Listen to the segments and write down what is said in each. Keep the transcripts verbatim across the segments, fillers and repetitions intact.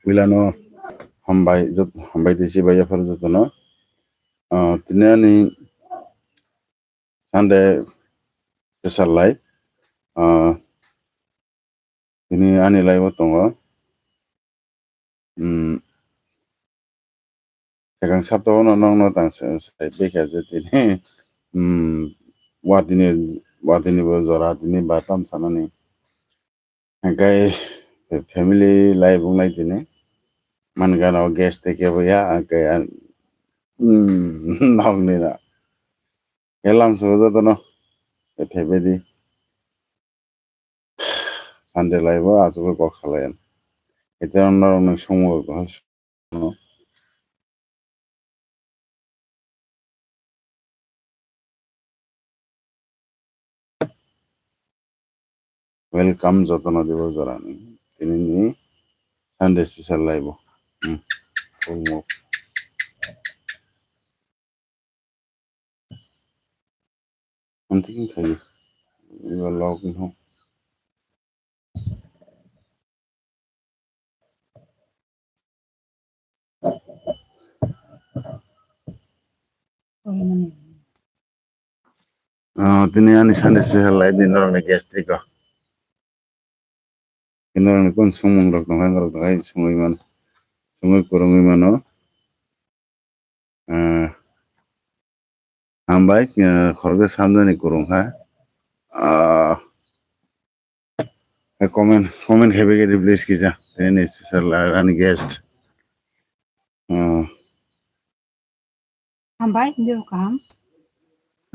Puilano hambai, jot-, hambai tei chibai yaphar jotono. Ah, tini ani Sunday special live. Ah, tini ani live o tongo. Hmm. Sekang sapta o no nokno tang sa-, sai bekha je tini, hmm, watini, watini bo jora tini ba tam sanani. Hingke family life wngnai tini. Man gana o gas tei kebo ya, hingke, hmm, nokni na. Elam se jotono, kethai bedi. Sunday life o achugwi kok salayan. Ete norokno songmung rok no. Welcome jotono dibo jorani. Tini ni Sunday special live o. Hmm. Full move. Ang thinking khayo. Iba log no. Ah, tini ani Sunday special live ni norokni guest tiko. Norokni kun songmung rok tongkha, norok tongkha, songwi mano, songwi kwrwngwi mano. Ah, hambai, ah, khoroksa samjani kwrwngkha. Ah, comment, comment khe begedi please kisa. Tini special, ah, ani guest. Ah. Hambai, bebak kaham.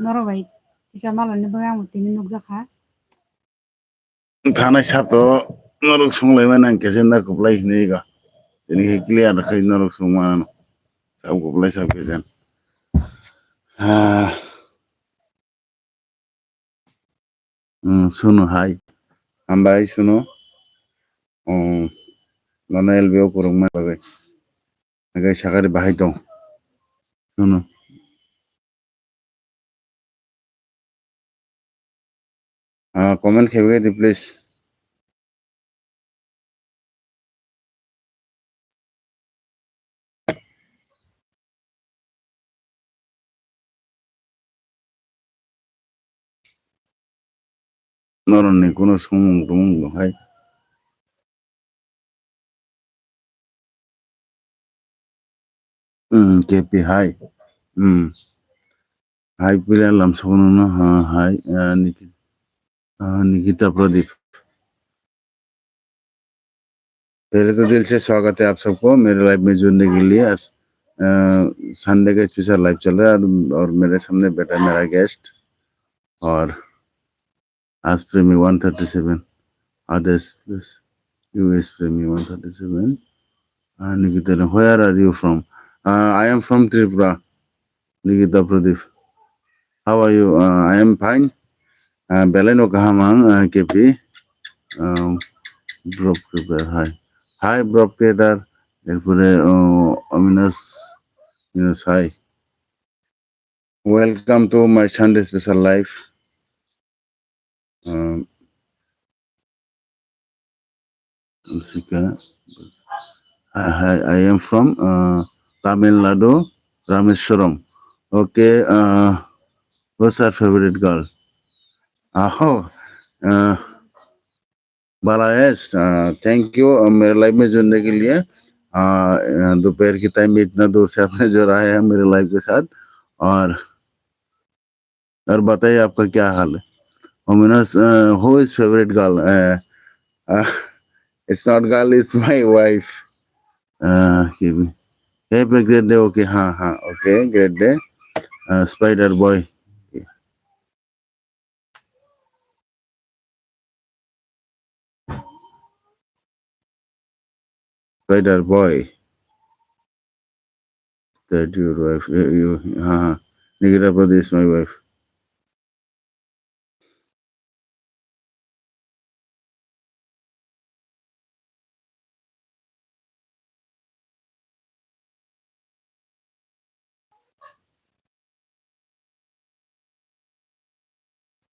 Norok bai kisa malani bagwi ang tini nukjakha. Thanai sato norok songlaimani ang kisa na kuplai hinwi go. Tini khe clear khai norok songmano. Sab kuplai sab kisa. Ah. Hmm, Sunu hai. Hambai Sunu. Hmm, nono L B O kwrwngma bagwi. Hingke sakari bahai tong. Sunu. Ah, comment khe di, please. Norokni kuno songmung tongmung bo hai. Hmm, K P hai. Hmm. Hai puila lamsogo no, ha, hai, ah, Niki-, ah, Nikita Pradip. पहले तो दिल से स्वागत है आप सबको मेरे live में जुड़ने के लिए। आज, अ, संडे का स्पेशल लाइव चल रहा है और, और मेरे सामने बैठा है मेरा गेस्ट और आज प्रेमी वन थर्टी सेवन, आदेश प्लस यूएस प्रेमी one thirty seven. Uh, Nikita, where are you from? Uh, I am from Tripura. Nikita Pradip. How are you? Uh, I am fine. Uh, belai no kaham ang, uh, K P. Um, Brob Creator, hi. Hi, Brob Creator. Erpore, uh, Aminas, Aminas, hi. Welcome to my Sunday special live. Um, Sika. Hi, hi, I am from, uh, Tamil Nadu, Rameswaram. Okay, uh, who's your favorite girl? आहो, uh, Bala yes, uh, thank you, uh, मेरे live में जुड़ने के लिए। Uh, uh, दोपहर की टाइम में इतना दूर से आपने जुड़ा है मेरे लाइव के साथ। और और बताइए, आपका क्या हाल है? Ominous, uh, who is favorite girl? Uh, uh, it's not girl, it's my wife. Uh, give me. Have a great day. Okay, हाँ, हाँ, okay, great day. Uh, Spider Boy. Spider Boy. That your wife, uh, you, हाँ, हाँ. Nikita Pradip is my wife.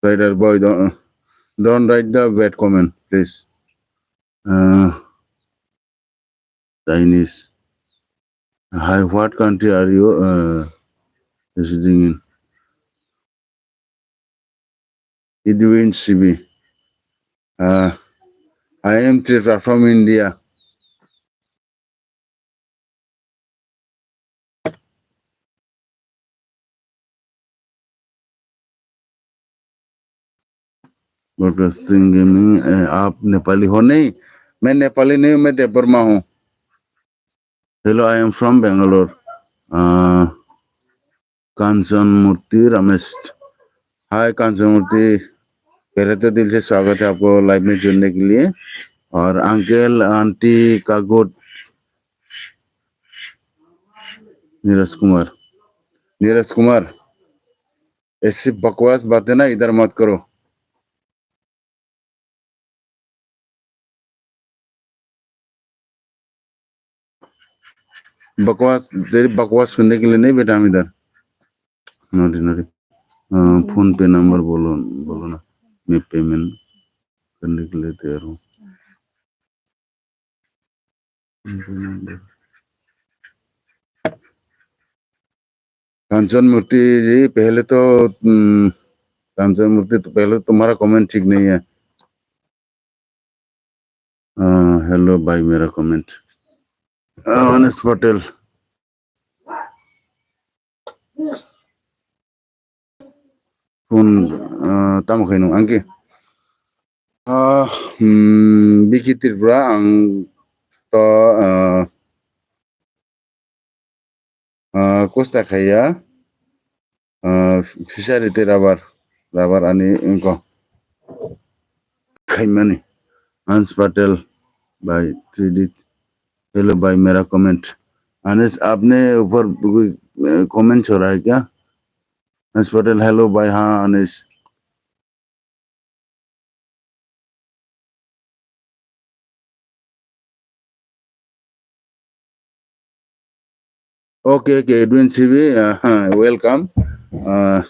Spider Boy, don't, don't write the bad comment, please. Uh, Chinese. Hi, what country are you, uh, residing in? Edwin C B. Uh, I am Tripura from India. Broadcasting gaming, eh, आप नेपाली हो नहीं? मैं नेपाली नहीं हूँ, मैं देवबर्मा हूँ। Hello, I am from Bangalore. Uh, कांचन मूर्ति रमेश। हाय कांचन मूर्ति, पहले तो दिल से स्वागत है आपको लाइव में जुड़ने के लिए। और अंकल आंटी का गुड। नीरज कुमार, नीरज कुमार, ऐसी बकवास बातें ना इधर मत करो। बकवास, तेरी बकवास सुनने के लिए नहीं बैठा हम इधर। नोरी नोरी। फोन पे नंबर बोलो, बोलो ना, मैं पेमेंट करने के लिए तैयार हूँ। कांचन मूर्ति जी, पहले तो, हम्म, कांचन मूर्ति तो पहले तुम्हारा कमेंट ठीक नहीं है। हेलो भाई, मेरा comment. Anis Patel. Phone, uh, tamo khaino ang khe. Ah, hmm, Biki Tripura ang to, ah, ah, kosta khaiya, ah, fishery te rubber, rubber ani wngkha khaimani. Hans Patel by three D. Hello भाई, मेरा comment. Anis, आपने ऊपर कोई, अ, कमेंट हो रहा है क्या? अनिस पटेल, हेलो भाई। हाँ Anis. Okay, okay, Edwin C B, uh, welcome. Uh,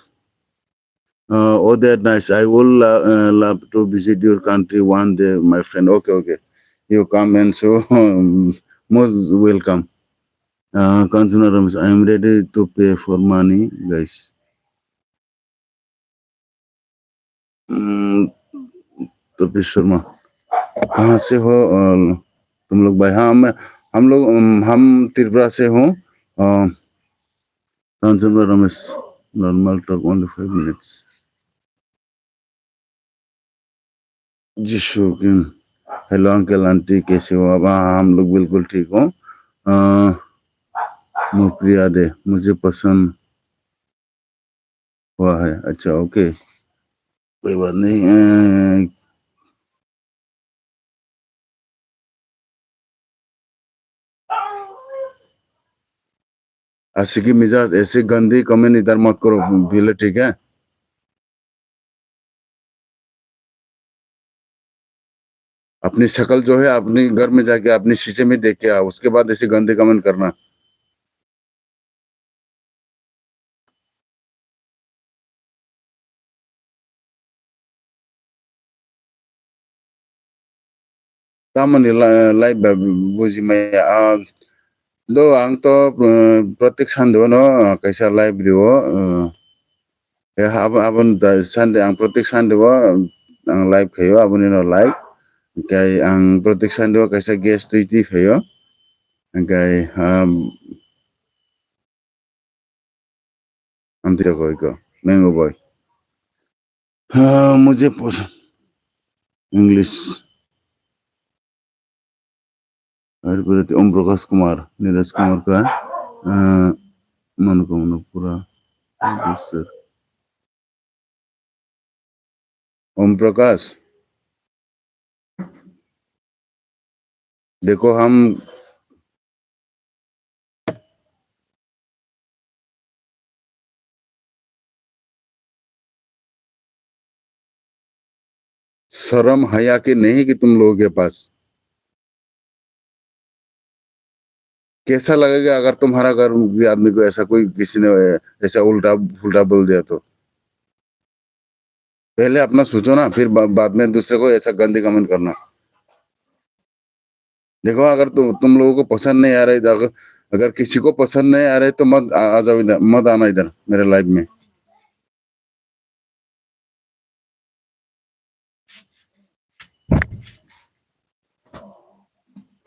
uh, oh, that nice. I will uh, uh, love to visit your country one day, my friend. Okay, okay. You come and so most welcome. Uh, Kanchana Ramesh, I am ready to pay for money, guys. हम्म, तपीश शर्मा, कहाँ से हो, अ, तुम लोग भाई? हाँ, मैं, हम लोग, अम, हम त्रिपुरा से हूँ। अ, Kanchana Ramesh, normal talk, only five minutes. Jishu Kim, hello uncle, aunty, कैसे हो आप? हाँ, हम लोग बिल्कुल ठीक हो। अ, मुप्रिया दे, मुझे पसंद हुआ है। अच्छा, ओके, कोई बात नहीं। अ, आशिकी मिजाज, ऐसे गंदी कमेंट इधर मत करो, पहले, ठीक है? अपनी शक्ल जो है, अपनी घर में जाके अपनी शीशे में देख के आओ, उसके बाद ऐसे गंदे कमेंट करना। Tamoni la-, live ba buji maya. Ah, do ang to, eh, protek Sunday o no, ah, kaisa live rio, eh, eh, abo, abo da Sunday ang protek Sunday o ang live khayo, aboni no live. Kai ang protek Sunday o kaisa guest twi twi phayo. Kai, ah, Amtwi rok oi ko, Mango boy. Ah, mujhe pos-, English. Aur pore Om Prakash Kumar, Niraj Kumar ka, ah, manokamna pura. Yes, sir. Om Prakash, देखो हम शर्म हया कि नहीं कि तुम लोगों के पास? कैसा लगेगा अगर तुम्हारा घर के आदमी को ऐसा कोई किसी ने, ऐसा उल्टा पुल्टा बोल दिया तो? पहले अपना सोचो ना, फिर बा-, बाद में दूसरे को ऐसा गंदी कमेंट करना। देखो, अगर तु, तुम लोगों को पसंद नहीं आ रहा है, अगर, अगर किसी को पसंद नहीं आ रहा है, तो मत आ, आ जाओ इधर, मत आना इधर मेरे लाइव में।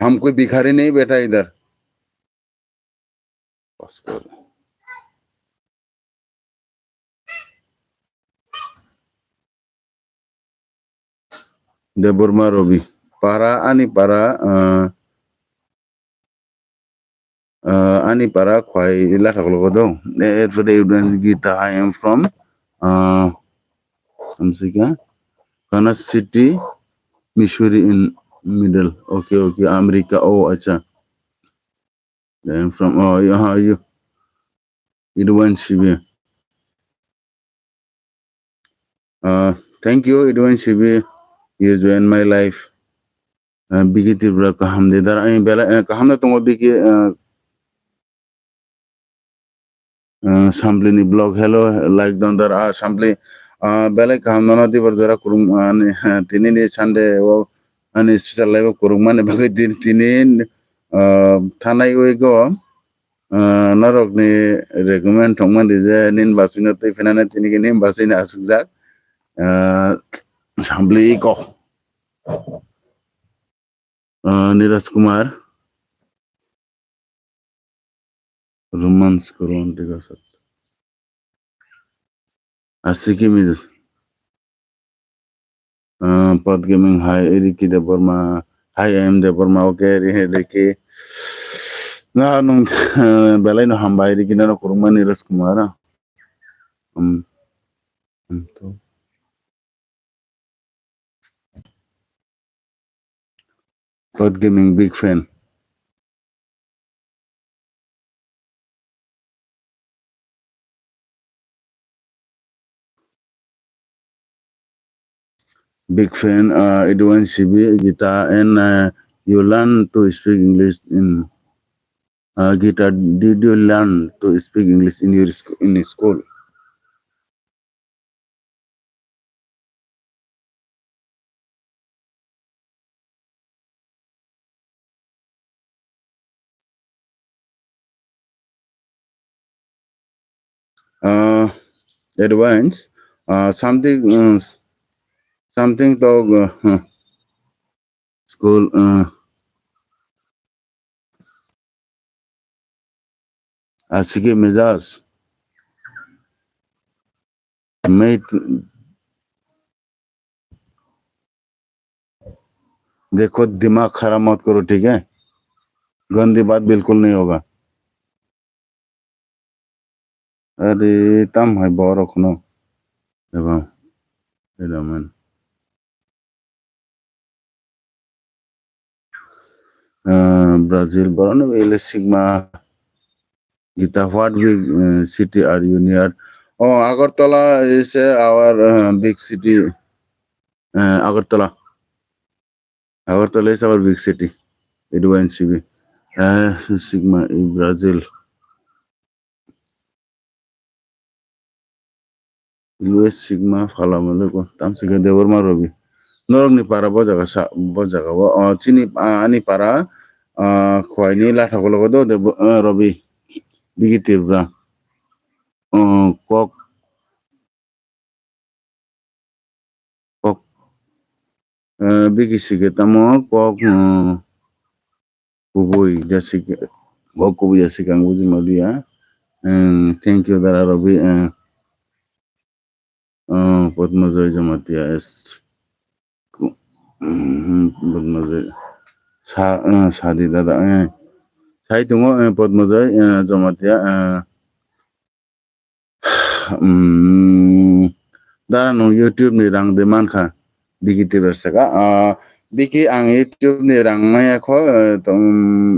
हम कोई भिखारी नहीं बैठा इधर। Debbarma Robi. Para, ani para, ah, ah, ani para khwai latha kologo do. Eh, erpore Udon Gita, I am from, ah, Amsika, Kansas City, Missouri in middle. Okay, okay, America. Oh, acha. I am from, oh, you, ah, you, Idwan Sibi. Uh, thank you, Idwan Sibi. You join my life. Uh, Biki Tripura kaham de dar. Ani bela, eh, kaham na tongo Biki, eh, eh, Sampli ni blog. Hello, like don dar. Ah, Sampli, ah, belai kaham nono dibar jora kurung, ah, ani, eh, tini ni Sunday o ani special live o kurung mani bagwi din tini, ah, thanai wi go. Ah, norok ni recommend thwngmani je nin basino twi phinani tini ke nin basino asukjak. Ah, Sampli ko. Ah, Niraj Kumar. Romance ko ron tiga sat. Asiki mi. Ah, Pod Gaming, hi, Ricky Debbarma. Hi, I am Debbarma. Okay, Ri-, Ricky. Na, nung, belai no hambai, Ricky, na, no, kurungmani Raj Kumar, ah. Um, um, to. Pod Gaming, big fan. Big fan, uh, Edwin C B, Gita, and, uh, you learn to speak English in, uh, Gita, did you learn to speak English in your sc-, in school? Uh, advance, uh, something, uh, something talk, uh, huh. School, uh, asiki mizaj. Mate, देखो, दिमाग खराब मत करो, ठीक है? गंदी बात बिल्कुल नहीं होगा। Are, tam hai borok no. Eba, eba man. Ah, Brazil, borok no ele Sigma. Gita, what big, uh, city are you near? Oh, Agartala is, uh, our, uh, big city. Uh, Agartala. Agartala is our big city. Edwin C B. Uh, Sigma in Brazil. U S Sigma phala mole ko tam sike Debbarma Robi. Norok ni para bo jaga sa, bo jaga o, o, chini, ah, ani para, ah, khwai ni latha kologo do Deb-, ah, Robi. Bigi Tripura. Oh, kok, kok, eh, bigi sike tamo kok, eh, kubui jasik, kok kubui jasik ang buji maliya. Eh, thank you, Dara Robi. Eh, eh, Padma Joy Jamatia is ku-, mhm, Padma Joy. Sa, eh, sadi dada, eh. Sai tungo, eh, Padma Joy, eh, Jamatia, eh. Hmm, Dara, nwng YouTube ni rang de mankha, Biki Tripura saka. Ah, Biki, ang YouTube ni rang maya kho, eh, tong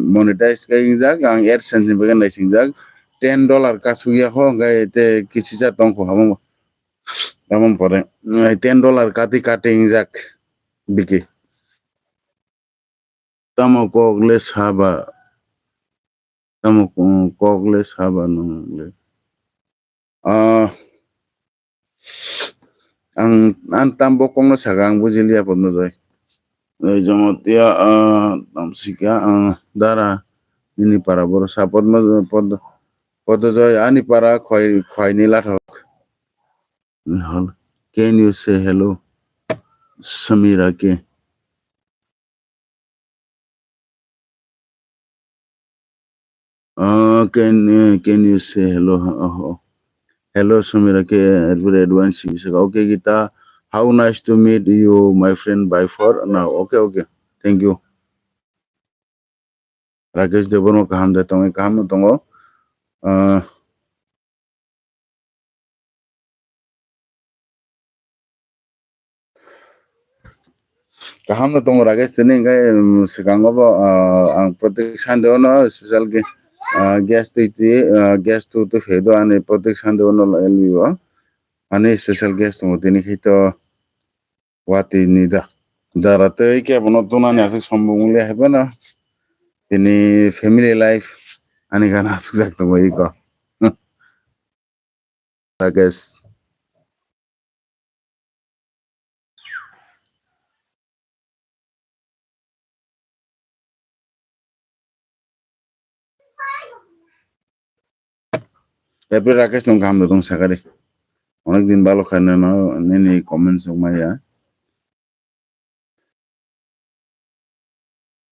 monetize khe wngjak, ang AdSense ni bagwi naisingjak, ten dollar kasuk ya kho, hwnkhe te kisisa tong kho, amo, amo pore, eh, ten dollar kati kati wngjak, Biki. Tamo kok le saba. Tamo ko-, kok le saba nung le. Ah, ang, ang tam bo kok no saka, ang bujiliya Padma Joy. Jamatia, ah, Tamsika, ah, Dara, nini para boro sa Podma, Pod-, Podojoy, ani para khwai, khwai ni lathok. Can you say hello, Samira ke? Uh, can, uh, can you say hello? Uh, uh, hello, Samira ke, advance, advance, bisa. Okay, Gita, how nice to meet you, my friend, by phone. No, okay, okay. Thank you. Rakesh Debbarma kaham de tongo, kaham no tongo. Ah, kaham no tongo Rakesh, tini hingke, um, swkango bo, ah, ang protek Sunday ono special ge-, ah, guest twi twi, ah, guest tu tu phedo ani protek Sunday ono L B o. Ani special guest tongo tini khai to. Watwi ni da, dara tei kebono tunani aswk sombong wngli hai phano tini family life ani gana aswk jak tongo iko. Rakesh. April Rakesh nung kaham tong sakari. Onek din balo khaina no nini comments rok maya.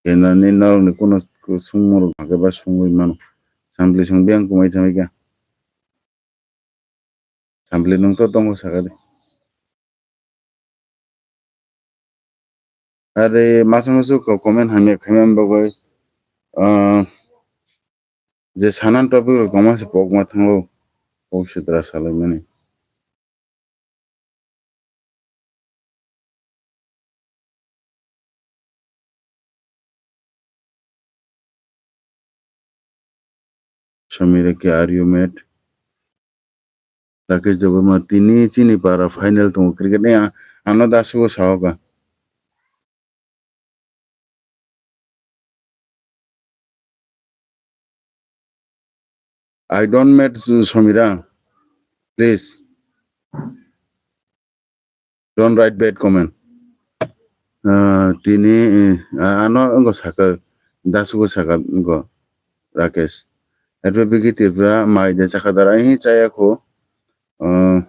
Kena ni norok ni kuno sungmung rok hake ba sungwi mano. Sampli sung biyang kumai thamika. Sampli nung to tongo sakari. Are masa masa ko comment hamya khaimani bagwi, ah, je sanan topic rok tongma se pokma thango, pok sitra salaimani. Samira ke, are you mad? Rakesh Debbarma, tini chini para final tongo cricket ni, a-, ano dasu o sahoka. I don't mad, Samira. Please. Don't write bad comment. Ah, tini, eh, ano wngkha saka, dasu o saka wngkha Rakesh. Arpore bigi Tripura mai de chakha dara hi chaya kho. Ah,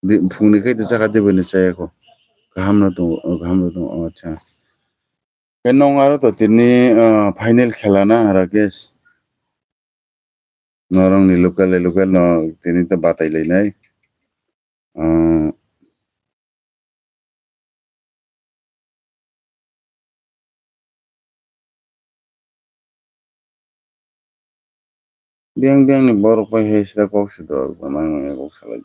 Di-, phungni khe chakha dibini chaya kho. Kaham no tongo, oh, kaham no tongo, oh, acha. Khe nong aro to tini, ah, final khela na, Rakesh? Norong ni local, local no tini to batai lainai. Ah, Biyang biyang ni borok pai hai sida kok sidrok nang nang kok salai.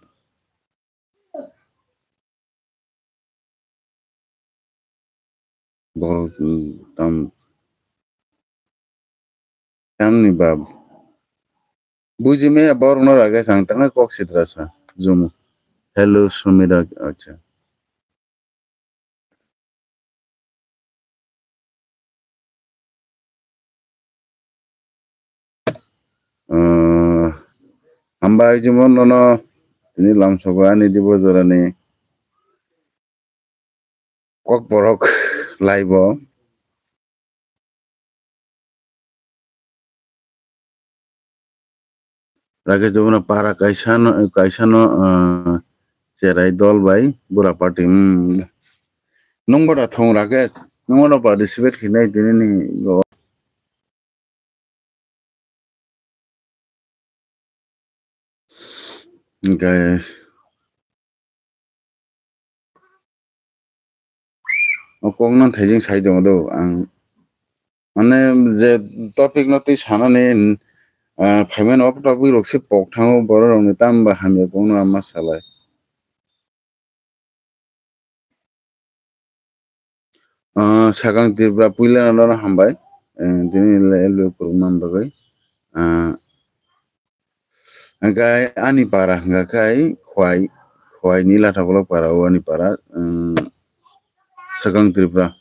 Borok, mm, tam, tamni bab. Buji maya borok no raga sang tang kok sidra sa. Jumu. Hello, Sumira. Acha. Ah, hambai jemon nono tini lamsogo ani dibo jorani kokborok laibo. Rakesh Debbarma para kaisa no, kaisa no, ah, cherai dol bai bura party, hmm. Nung bada thong Rakesh, nung bada participate khinai tini ni go. Hingke o kok no thaijing sai tongo do ang, mane je topic no twi sanani, ah, phaimani o topic rok se pok thango borok rok ni tamo ba hamya kok no ma salai. Ah, sakang Tripura puila no hambai, eh, tini le elbe kuruma bagwi. Ah, hingke ani para hingka khai Khwai, Khwai ni Lathabolok para o ani para, um, sakang Tripura.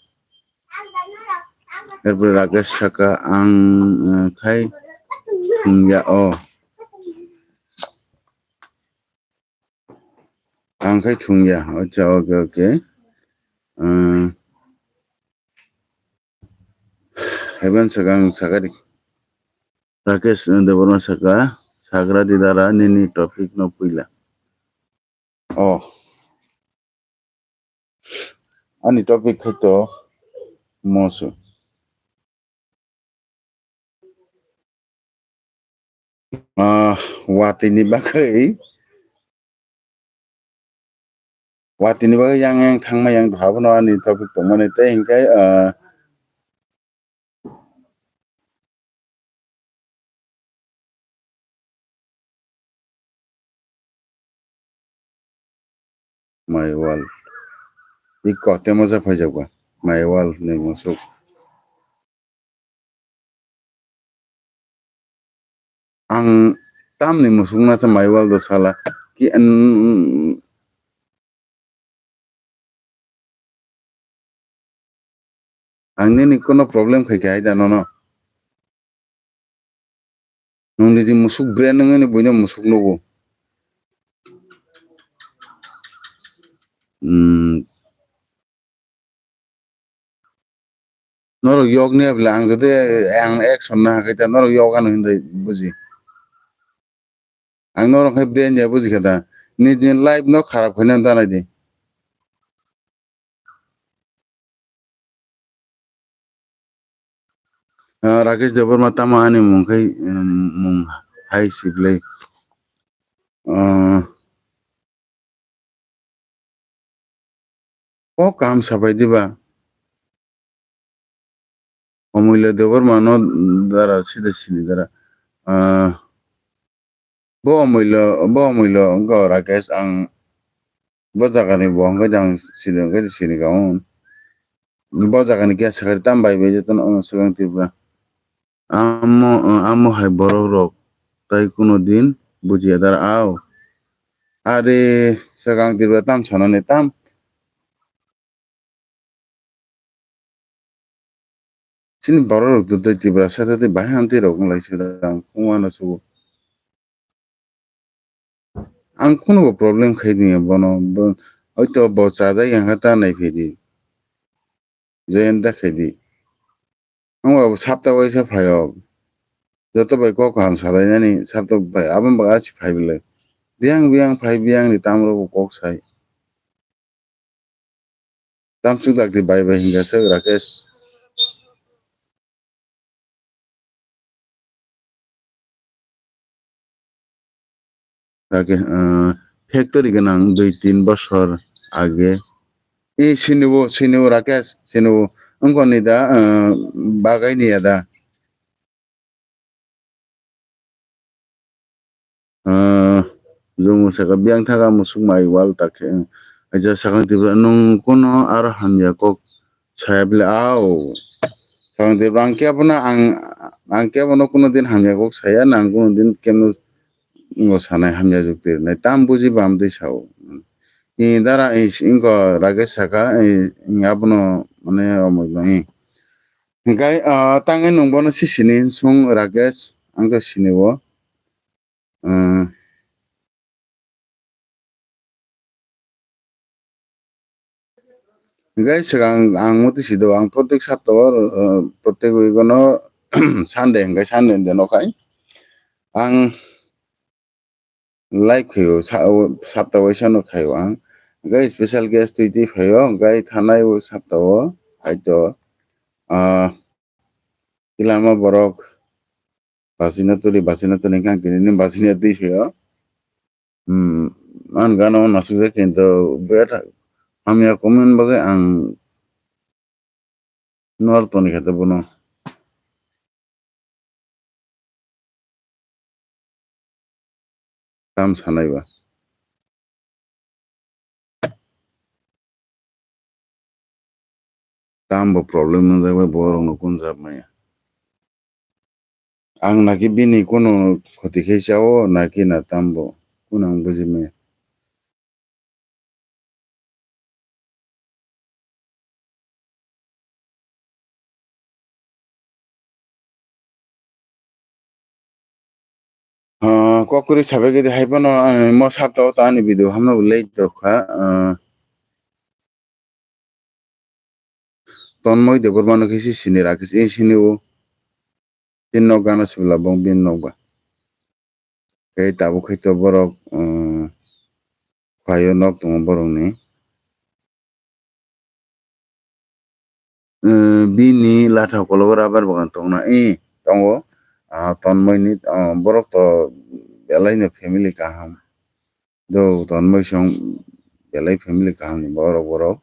Erpore Rakesh saka ang, eh, khai thungya o. Ang khai thungya. Acha, okay, okay. Haiban swkang sakari. Rakesh Debbarma saka, sagra di dara nini topic no puila. Oh. Ani topic khai to moso. Ah, watwi ni bagwi, watwi ni bagwi yang yang thangma yang doha bono ani topic tongmani tei hinkhe, ah, My world. I kote moja phaijak ba. My world ni musuk. Ang tamni musuk na sa my world do sala. Ki an Ang nini kono problem khai khe hai da nono. Nwng niji musuk brand wngwi ni buino musuk nugo. Hmm. Norok yok niya bwle ang jodi ang action na hakai ta norok yok ano hinwi buji. Ang norok hai brand ya buji kha da. Nijini life no kharap khaina da nai di. Ah, Rakesh Debbarma tamo ani mung khai, um, mung hai siblai. Ah, kok kaham sapai diba? Omwila Debbarma no dara sida sini dara. Ah, bo Omwila, bo Omwila wngkha o Rakesh, ang bo jaga ni bo hwnkhe jang sini hwnkhe sini ka hwn. Bo jaga ni kya sakari tam bai bai jotono swkang Tripura. Amo, amo hai borok rok tai kuno din bujiya dara ao. Are swkang Tripura tam sanani tam. Chini borok rok to tei Tiprasa tei bahai amtwi rok wng lai se da, ang kung ano sugo. Ang kunu bo problem khai di bono, bo, oito bo chajak yang kha ta nai phai di. Joyenta khai di. Ang bo sapta waisa phai o. Joto bai kok kaham salai nani sapta bai, aboni bagwi asi phai belai. Biyang biyang phai, biyang ni tam rok bo kok sai. Tamsuk dakti bai bai hinka se Rakesh. Rakesh, ah, factory gwnang dui tin bosor age. I sinibo, sinibo Rakesh, sinibo. Wngkha ni da, ah, bagai ni ya da. Ah, Jumung saka biyang thaga musuk mai wal takhe. Aja sakang Tripura nung kuno aro hamya kok saya bile ao. Sakang Tripura ang kebono ang, ang kebono kuno din hamya kok saya nang kuno din kemno ngo sanai hamya juk tirnai tam buji bam twi sao. Ni dara is ingko Rakesh saka, i, abono mane omoi lo, i. Hingkai, ah, tangwi nwng bono si sini sung Rakesh, ang to sini o. Ah, hingkai swkang ang muti si do, ang protek sapta o, ah, protek week o no Sunday hingkai Sunday de no khai. Ang live khaio, sa-, o, sapta waisa no khaio ang. Hingke special guest twi twi phaio, hingke thanai o sapta o, hai to, ah, kilama borok, basina tuli, basina tuli hingke ang tini ni basina twi phaio. Hmm, ang gana o nasuk jak kintu bet hamya comment bagwi ang nor toni khe to bono. Tam sanai ba. Tam bo problem nang jak bai borok no kun jab maya. Ang naki bini kuno khoti khai chao naki na tam bo kuno ang buji maya. Ah, kok kwrwi sabai gidi hai phano, ah, mo sapta o ta ani video hamno bo late rok kha, ah, Tonmoi Debbarma no khe si sini Rakesh, e sini o. Bini nok gana sibla bong bini nok ba. Tei tabuk khai to borok, um, phaio nok tongo borokni. Um, bini latha ukologo rubber bagan tongna, e, tongo. Ah, Tonmoi ni, ah, borok to belai no family kaham. Do Tonmoi song belai family kaham ni borok, borok.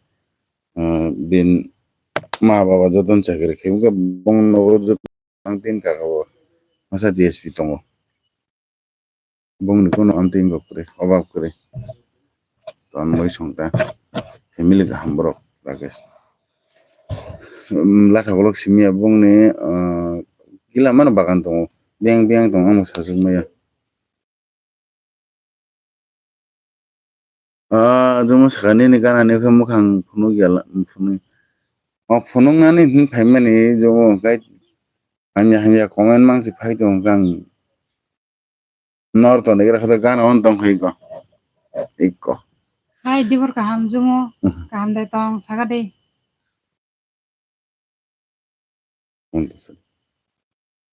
Um, bin ma baba joton chakri khe bong nogo. Ang tin kaka bo masa D S P tongo. Bongni kono amtwi wngkha kwrwi, obab kwrwi. Tonmoi songta family kaham borok Rakesh. Um, latha kolok simi ya bongni, ah, kila mano bagan tongo. Biyang biyang tongo, omo sasuk maya. Ah, jomo sakani ni gana ni khe mukhang phunuk ya la, phunuk. O phunuk nani hin phaimani jomo kai hamya hamya comment mangsi phai tong kang. Nor to negra khato gana on tong khai ko. Ikko. Hai dibor kaham jomo, Mhm. Kaham dai tong saga dei.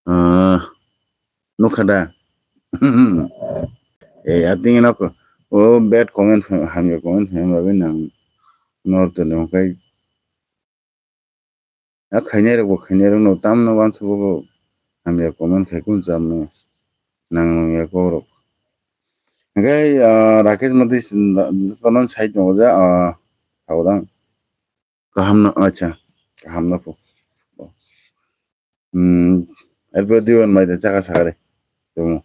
Ah, nukha da. Eh, ating ino ko. O bad comment, hamya comment, hamya bagwi nang nor to nang kai. A khainai rok bo khainai rok no tamno wansugo bo hamya comment khai kun chamno nang nang ya kok rok. Hingke, ah, Rakesh Mati konon side no ja, ah, thaudang. Kaham no, acha, kaham no po. Hmm, erpore diwan mai da chaka sakare. Tumo.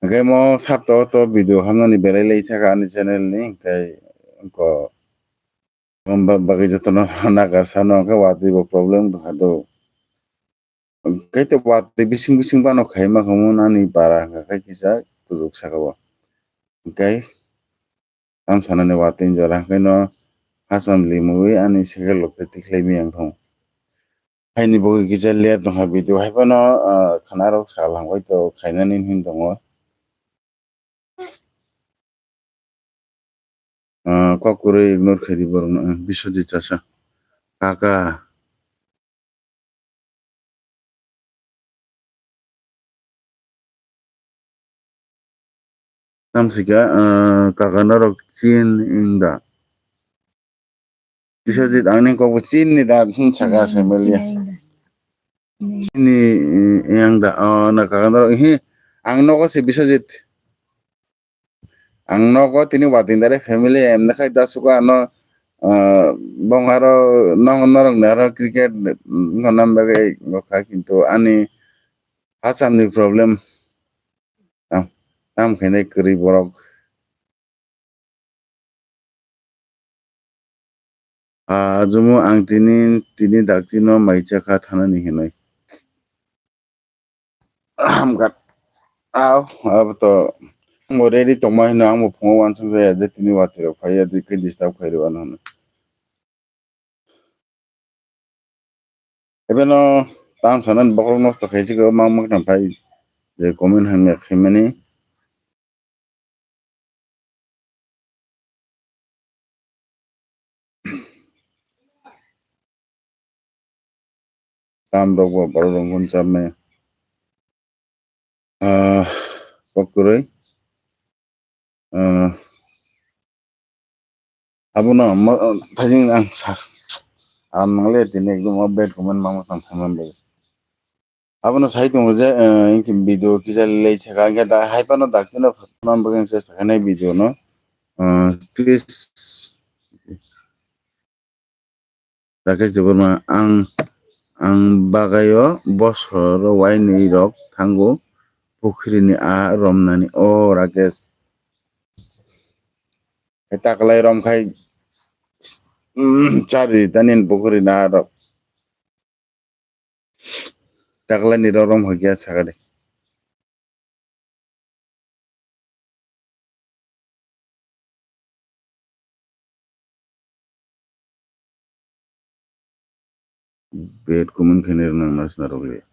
Hingke mo sapta o to video hamnani belai lai thaka ani channel ni, hingke ko, ba-, bagwi jotono nagar sano hingke watwi bo problem wngkha do. Hingke to watwi bising bising bano khaima khamu nani para hingka khe kisa kujuk saka bo. Hingke Tam sanani watwi jora hwnkhe no hacham limwi ani cycle rok tei tikhlai miyang thung. Haini bagwi kisa ler tongkha video hai phano, ah, khana rok sal hangbai to khainani hin tongo. Ah, kok kwrwi ignore khaidi borokno, ah, Biswajit chasa. Kaka. Tamsika, ah, kaka norok chin wng da? Biswajit, ang ni kok bo chin ni da, hmm, saka se melia. Chin ni, eh, yang da, oh, na kaka norok, hi, ang nogo se Biswajit. Ang nogo tini watwi dare family em nakhai da suka ano, ah, bong aro nong norok ni aro cricket, mm, wngkha nam bagwi wngkha kintu ani hacham ni problem. Tam, tam khainai kwrwi borok. Ah, ajumu ang tini, tini dakti no mai chakha thanani hinwi. Hamkha. Aw, abo to. Ang bo ready tongma hino, ang bo phungo uansuk jaya je tini watwi rok phai ya, tei khe disturb khai rw ano hwnwi. Ebe no tang sanan bokrok nosto khai se khe, mang mang tang phai je comment hamya khaimani. Tam rok bo borok rok gun chamai. Ah, kok kwrwi. Ah, abono mo-, thajin ang sa, ang nangle tini ekdom o bad comment mang tang thangman bai. Abono sai tongo je, eh, inke video kisa lei thaka, inke da hai phano dakti no phatma bagwi se sakha nai video no, eh, please. Rakesh Debbarma, ang, ang bagayo bosor wainwi rok thango pukhrini a romnani. O Rakesh. Hai taklai rom khai, mm, chari tani pukhrini a rok. Taklai ni rok rom hai kya sakade. Bad comment khainai rok nang nasna rwkliya.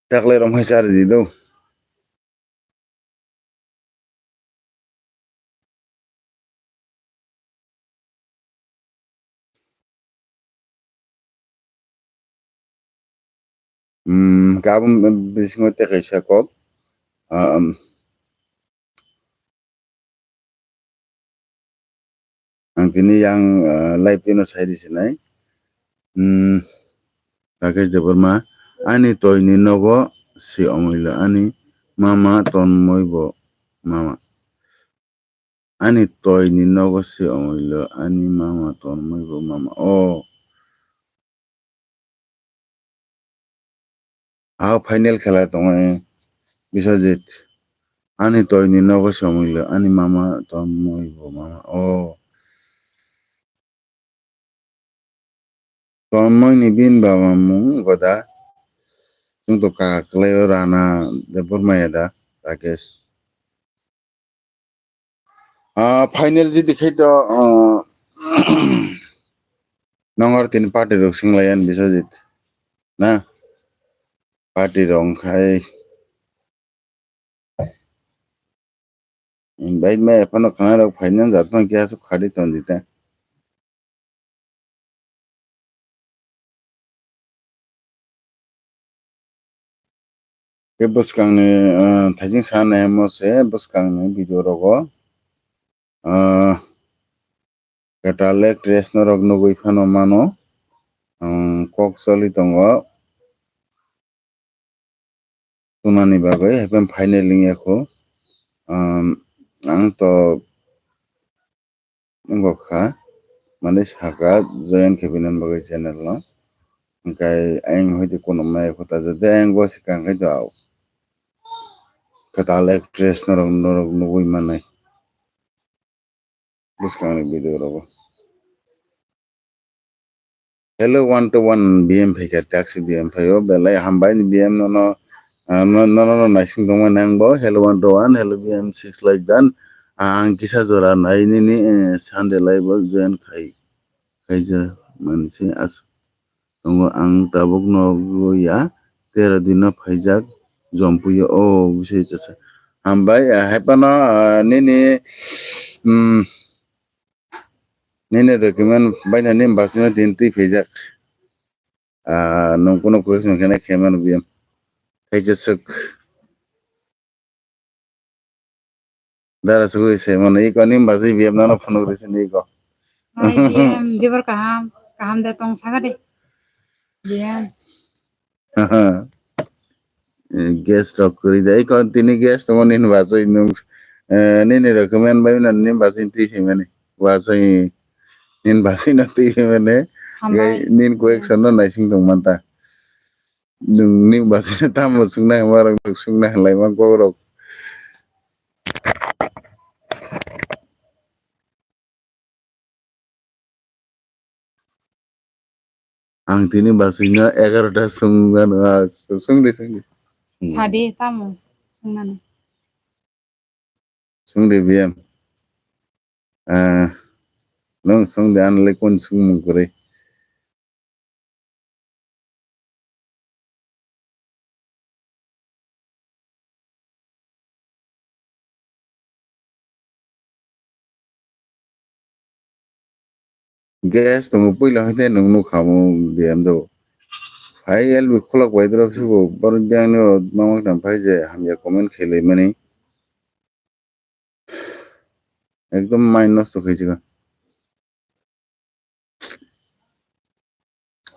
Taklai rom hai chari di do. Hmm, khe abo bisingo tei kaisa kok. Ah, um, ang tini yang, ah, live ino sai di sinai. Hmm, Rakesh Debbarma, ani toini nogo si omwilo ani mama tonmoi bo mama. Ani toini nogo se omwilo ani mama tonmoi bo mama. O. Ao final khela tongo, eh, Biswajit. Ani toini nogo se omwilo ani mama tonmoi bo mama. O. Tonmoi ni bini baba mung goda. Chwng to kaha kwlai o Rana Debbarma ya da, Rakesh. Ah, final jidi khai to, ah, nongar tini party rok sing lai ani Biswajit. Na? Party rok khai. Invite ma ephano khana rok final jat phano khe aswk khadi ton di ta. Khe bwskangni, ah, thaising sa naimo se bwskangni video rogo, ah, kwtal actress norok nugwi phano mano, um, kok choli tongo. Tunani bagwi, haikhe final wngya kho. Um, ang to wngkha, mane saka join khe bini bagwi channel no. Hwnkhe ayang hoite kunummai kho ta jodi ayang bo swkang khai to kwtal actress norok, norok nugwi manai. Bwskangni video rogo. Hello, one to one B M phaikha, taxi B M phaio, belai hambai ni B M nono, ah, no, no, no, no, naising tongmani ang bo, hello, one to one, hello, B M six like dan, ah, ang kisa jora nai nini, eh, Sunday live o join khai, khaija mansi as, tongo ang tabuk nogo ya, tero dino phaijak, jompuyo, o, bisi tasa. Hambai, ah, haipano, ah, nini, mm, Nini document bainani basino din twi phaijak. Ah, nwng kunu question kheno khe mano biyam. Khaisa swk. Dara sugui se mano iko nini basui biyam nano phunuk risi ni iko. Hai biyam, bibar kaham, kaham de tong saka de. Biyam. Eh, guest rok kwrwi da. Iko tini guest tongmo nini basui nwng, eh, nini recommend bai mano nini basui twi phaimani. Basui, nini basui no twi phaimani. Hambai. Gai nini question no naising tong manta. Nwng nini basui no tamo sungna hwnma rok nwng sungna hwnlai ma kok rok. Ang tini basui no egarota sung gano, ah, sung di, sung di. Hmm. Sadi, tamo sung nani. Sung di biyam. Ah, nwng sung di, ang le kun sung mung kwrwi. Guest tongo puila haikhe nwng nukha omo biyam do. Hai L B khulok bai drop se bo borok biyang ni o mama tang phai je hamya comment khelai mani. Ekdom mind nosto khaijak.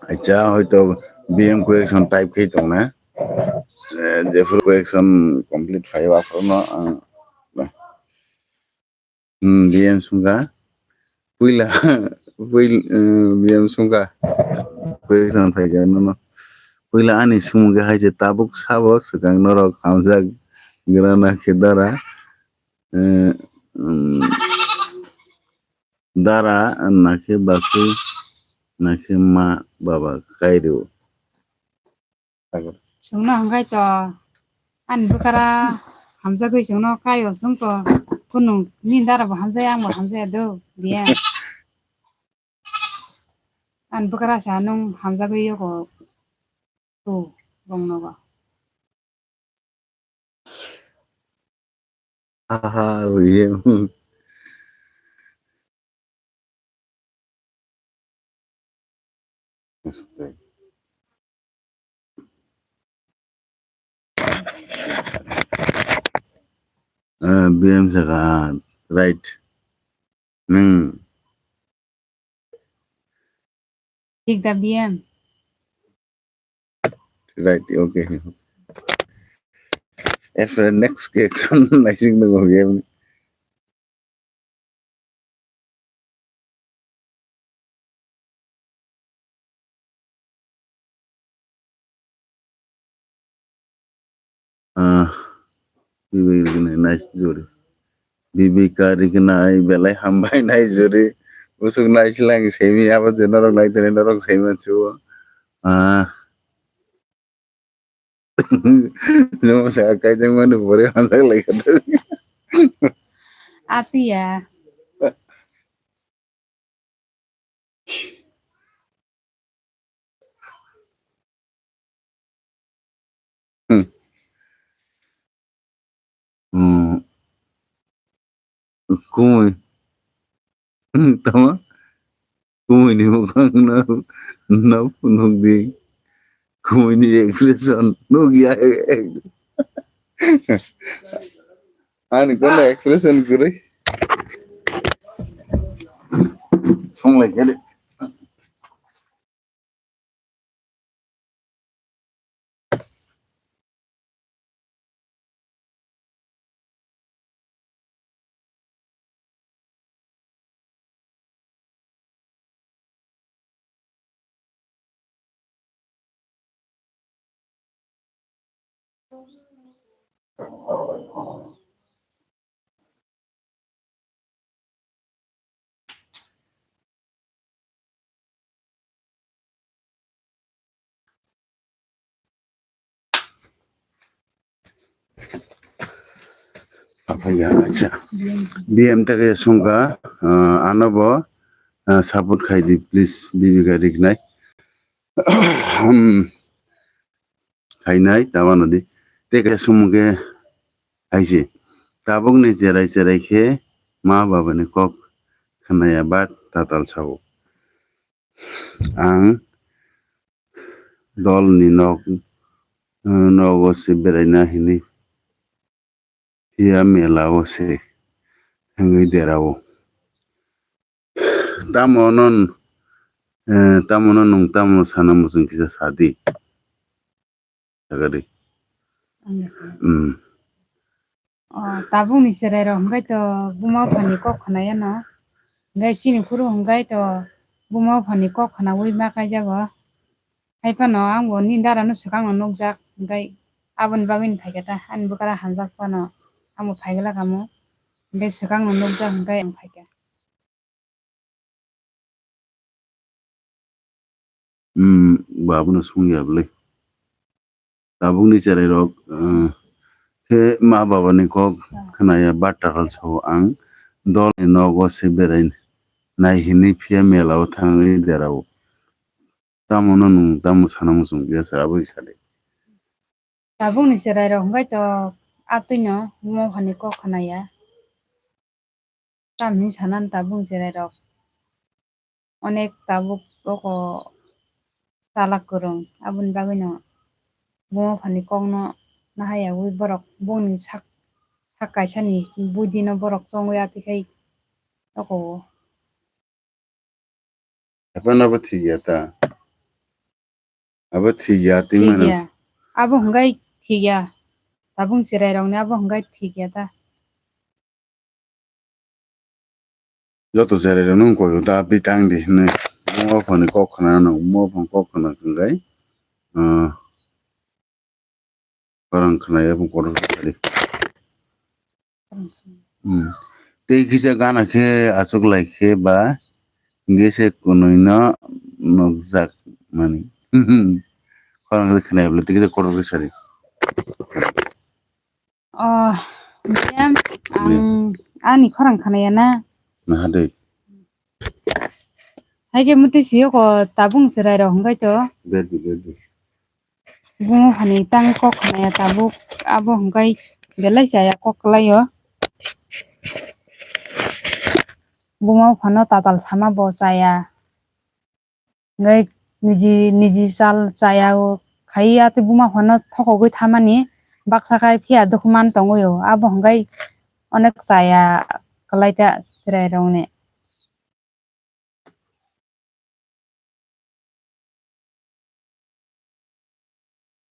Acha, hoito B M question type khai tong na. Eh, jephuru question complete khai o, aphuru no ang, hmm, B M sungkha. Puila, puil-, eh, B M sungkha. Question phai kha nono. Puila ani sumung khe hai se tabuk sabo swkang norok hamjak gra na khe dara. Eh, um, Dara nakhe basui nakhe ma baba kairio. Chwngno hwnkhai to ani bwkara hamjagwi chwngno kaio chwngko kunu nini dara bo hamjaya ang bo hamjaya do biya. Ani bwkara sa nwng hamjagwi yogo to bongnogo. Aha, oye. Este. Ah, B M saka, ah, right. Hmm. Thik da B M. Right, okay. Erpore next ke ekjon naising tongo B M ni. Ah, B B rignai nai juri. B B ka rignai belai hambai nai juri. Usuk nai silang semi abo je norok nai tene norok semi mansu. Ah. Nung sa kaijak mani pore hamjak lai kha. Atiya. Hmm. Hmm. Kumui. Tama? Kumui ni bwkhang no, no phunuk di. Kumui ni expression nuk ya. Ani kono expression kwrwi. Songlai khe de. Aphai ya, acha. B M ta khe sungkha, ah, ano bo, ah, support khai di, please, B B ka rignai. Hmm. Khainai, tama no di. Tei kaisa sumung khe hai se. Tabukni cherai cherai khe ma babani kok khnaya ba tatal sao. Ang dolni nok, nogo se beraina hinwi phiya mela o se thangwi derao. Tamo no, eh, tamo no nwng tamo sana muchung kisa sadi. Sagadi. Ang Hmm. O, tabukni cherai rok hwnkhe to buma buphani kok khna yano. Hwnkhe chini phuru hwnkhe to buma buphani kok khnaui ma kaijago. Hai phano ang bo nini dara no swkang no nukjak, hwnkhe aboni bagwi ni phaikha ta, ani bwkra hamjak phano ang bo phai glak kamo, hwnkhe swkang no nukjak, hwnkhe ang phaikha. Hmm, bo abono sung ya bwle. Tabukni cherai rok, eh, khe ma babani kok khna ya ba tatal sao ang dolni nogo se berai nai hinwi phiya mela o thangwi derao. Tamo no nwng tamo sana muchung kisa sadi. Tabukni cherai rok hwnkhe to atwi no buma buphani kok khna ya. Tamni sanani tabuk cherai rok onek tabuk oko chalak kwrwng, aboni bagwi no buma buphani kok no nahaya ui borok bongni sak, sak kaisa ni buidi no borok chongwi atwi khai oko o. Haphano abo thik ya ta? Abo thik ya, thik ya. Abo hwnkhe thik ya. Tabuk cherai rokni abo hwnkhe thik ya ta? Joto cherai rokno wng koi ta bitang di hinwi. Omo phone kok khna no, omo phone kok khna hwnkhe, ah, Khorang khwnaya bo kotor kha di. Hmm. Tei kisa gana khe achuk lai khe ba hingke se kwnwi no nukjak mani. Khorang khe khwnaya bwle tei kisa kotor khe sadi. Oh, ma'am, ang ani khorang khwnaya na? Naha de. Hai khe mwtwi siyoko tabung chwrai rok hwnkhe to. Berdi, berdi. Buma phani tang kok khwnaya tabuk, abo hwnkhe belai chaya kok kwlaio. Buma phano tatal sama bo chaya. Hwnkhe niji, niji chal chaya o khai ya tei buma phano thokogwi thamani baksa khai phiya dukhuman tongwi o. Abo hwnkhe Onek chaya kwlai ta chwrairokni.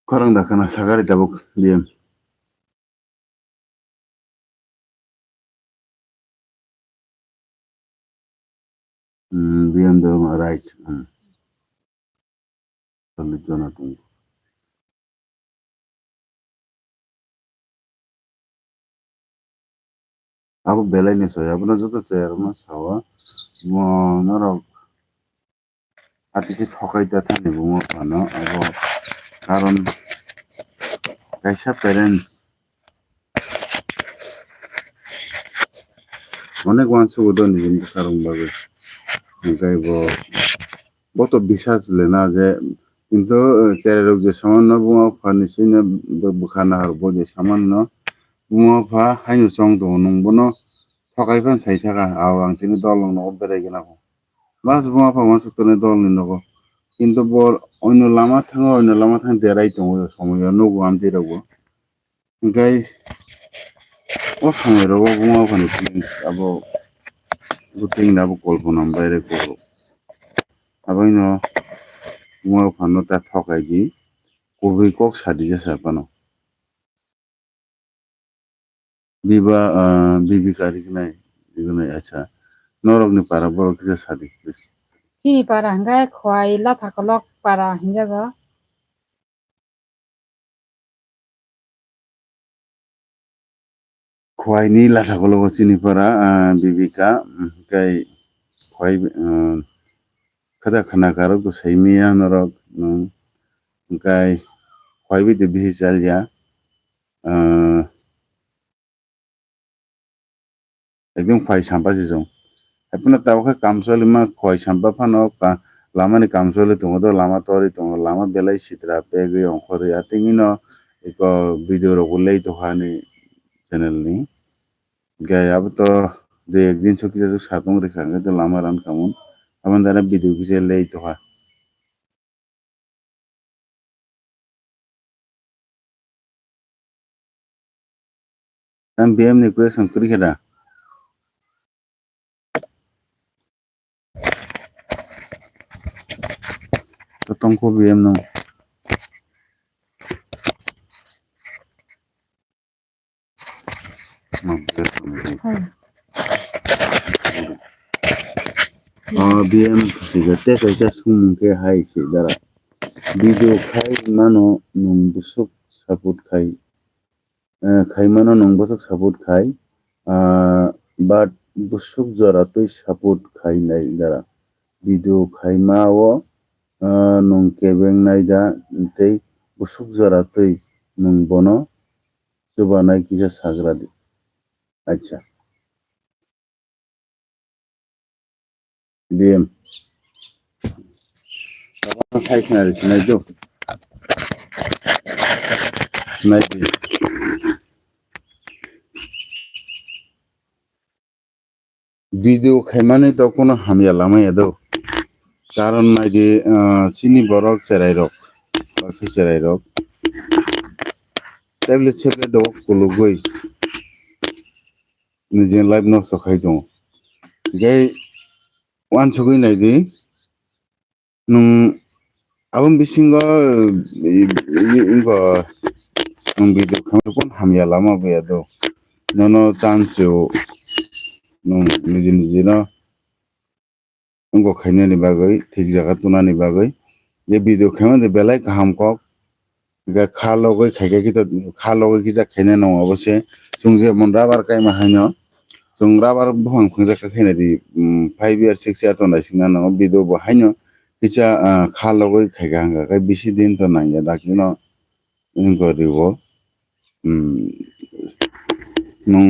Khorang da khana sagari tabuk B M. Hmm, B M da ma right. Hmm. Chollish jona tongo. Abo belai ni soya, abono joto chaya rokno sao. Mo norok atisi thokai ta thani buma phano abo karon kaisa parents onek uansukgo do nini bwsarokni bagwi. Hwnkhe bo, bo to bisas le na je, kintu, eh, cherai rok je samanno buma phani sino bwkha nahar bo je samanno buma pha haino chong tongo, nwng bono thokai phano sai thaka, "Ao, ang chini dol rok nogo berai gana kho." Bas buma pha uansuk tongnai dol ni nogo. Kintu bo oino lama thango, oino lama thang derai tongo, somoyo nugo amtwi rokbo. Hwnkhe o samoi rogo buma phani feelings abo bwtwi abo kolpona baire koro. Aboino buma phano ta thokai di, kubui kok sadi jasa phano. Biba, ah, Bibika rignai, rignai, acha. Norokni para borok kisa sadi, please. Chini para hwnkhe Khwai Lathakolok para hinjago. Khwai ni Lathakolok chini para, ah, Bibika, mm, kai Khwai, ah, khada khana karok to saimiya norok, mm, kai Khwai bi de bihi chalya, ah, Ekdom Khwai Sampa se chwng. Haiphano tabuk khe kamchwlwi ma Khwai Sampa phano ka-, lama ni kamchwlwi tongo do, lama torwi tongo, lama belai sitra pegwi ongkhorwi. Atwngwino eko video rok bo lei tokha ani channel ni. Hwnkhe abo to dui ek din so kisa satung rikha hwnkhe to lama ran khamun. Aboni dana video kisa lei tokha. Ang B M ni question kwrwi khe da? To tongkho B M no. Oh, B M siga tei kaisa sumung khe hai se dara. Video khai mano nwng bwswk support khai, eh, khai mano nwng bwswk support khai, ah, but bwswk jora twi support khai nai dara. Video khai ma o, ah, nwng kebeng nai da tei bwswk jora twi nwng bono chubanai kisa sagra di. Acha. B M. Tabang sai khna ri sinai do. Sinai di. Video khaimani to kuno hamya lama ya do. Karon nai di, ah, chini borok cherai rok, baksa cherai rok. Tablet seblet do kulugwi. Nijini life nosto khai tongo. Hingke uansugui naidi, nwng aboni bisingo, i, i, i, nwng video khamwi kunu hamya lama bo ya do. Nono chance rw, nwng niji niji no. Wngkok khainani bagwi, thik jaga tunani bagwi. Je video khaimani belai kaham kok. Hingkhe kha logwi khaikhe kisa, kha logwi kisa khainai nango obo se. Chwng jemon rubber kaima haino, chwng rubber buphang phungjak kha khainai di, um, five year, six year to naisingna nango. Video bo haino kisa, ah, kha logwi khaikha hwnkha khe bisi din to nangya dakti no. Wngkha di bo. Hmm, nwng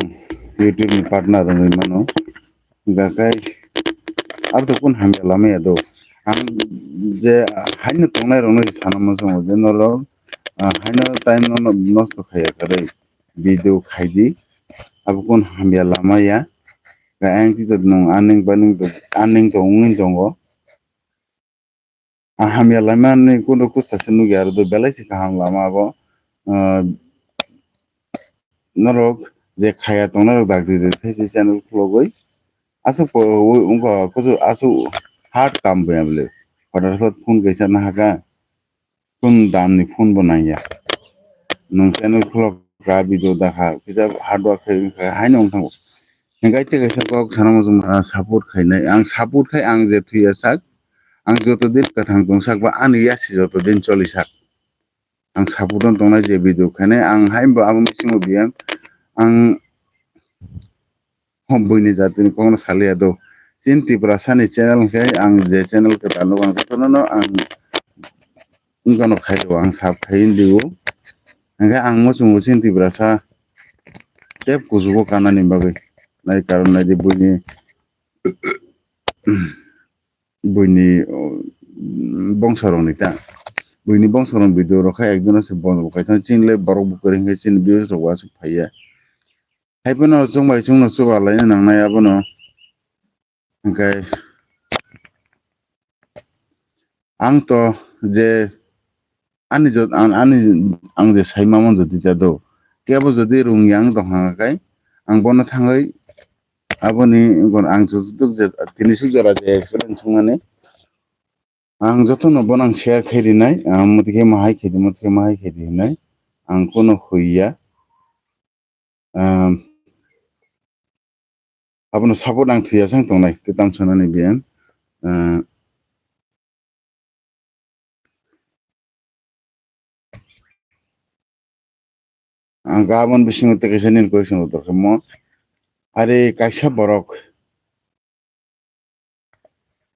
YouTube ni partner wngwi mano. Hingkha khe abo to kunu hamya lama ya do. Ang je haino tongnai rokno sana muchungo je norok, ah, haino time no nosto khaiya kwrwi video khaidi. Abo kunu hamya lama ya. Khe ayang tito nwng earning baning to, earning to wngwi tongo. Ang hamya lama ni kunu kusta se nukya, aro do belai se kaham lama abo. Ah, norok je khaya tongnai rok dak di di khe se channel khulogwi aswk po-, wngkha kusu aswk hard kam bo ya bwle. Phatar phot phone kaisa nahaka chwng dan ni phone bo nangya. Nwng channel khulok kha video dakha kisa hard work khai wngkha haino wngthango. Hingkai tei kaisa kok sana muchung, ah, support khainai. Ang support khai ang je thwiya sak, ang joto din kwthang tong sak ba ani yasi joto din choli sak. Ang support on tongnai je video khainai ang hai bo abo bisingo biyang ang hom buini jatini kokno saliya do. Chini Tiprasa ni channel hwnkhe ang je channel kwtal nugo ang jotono no ang wngkano khai rw ang sab khai wng di o. Hingkhe ang muchungo chini Tiprasa tep kuchugo kanani bagwi. Nai karon nai di buini buini, oh, bongso rok ni ta. Buini bongso rok video rok khai ekdin se bon rok khai thang chini le borok bo kwrwi hingkhe chini views rok bo aswk phaiya. Hai phano chwng bai chwngno chuba laina nangnai abono. Hingkhe ang to je ani jot-, an-, ani ang je sai mama jodi ta do, kebo jodi rung yang tong kha khe ang bono thangwi aboni ang jotoduk je tini suk jora je experience wngmani ang jotono bono ang share khai rinai, ah, mothe khe mahai khai di, mothe khe mahai khai di hinai ang kono hoi ya. Um, abono support ang thwiya sang tongnai, tei tang sanani biyang. Uh, ang gabon bisingo tei kaisa nini question rok dorkha mo. Are kaisa borok,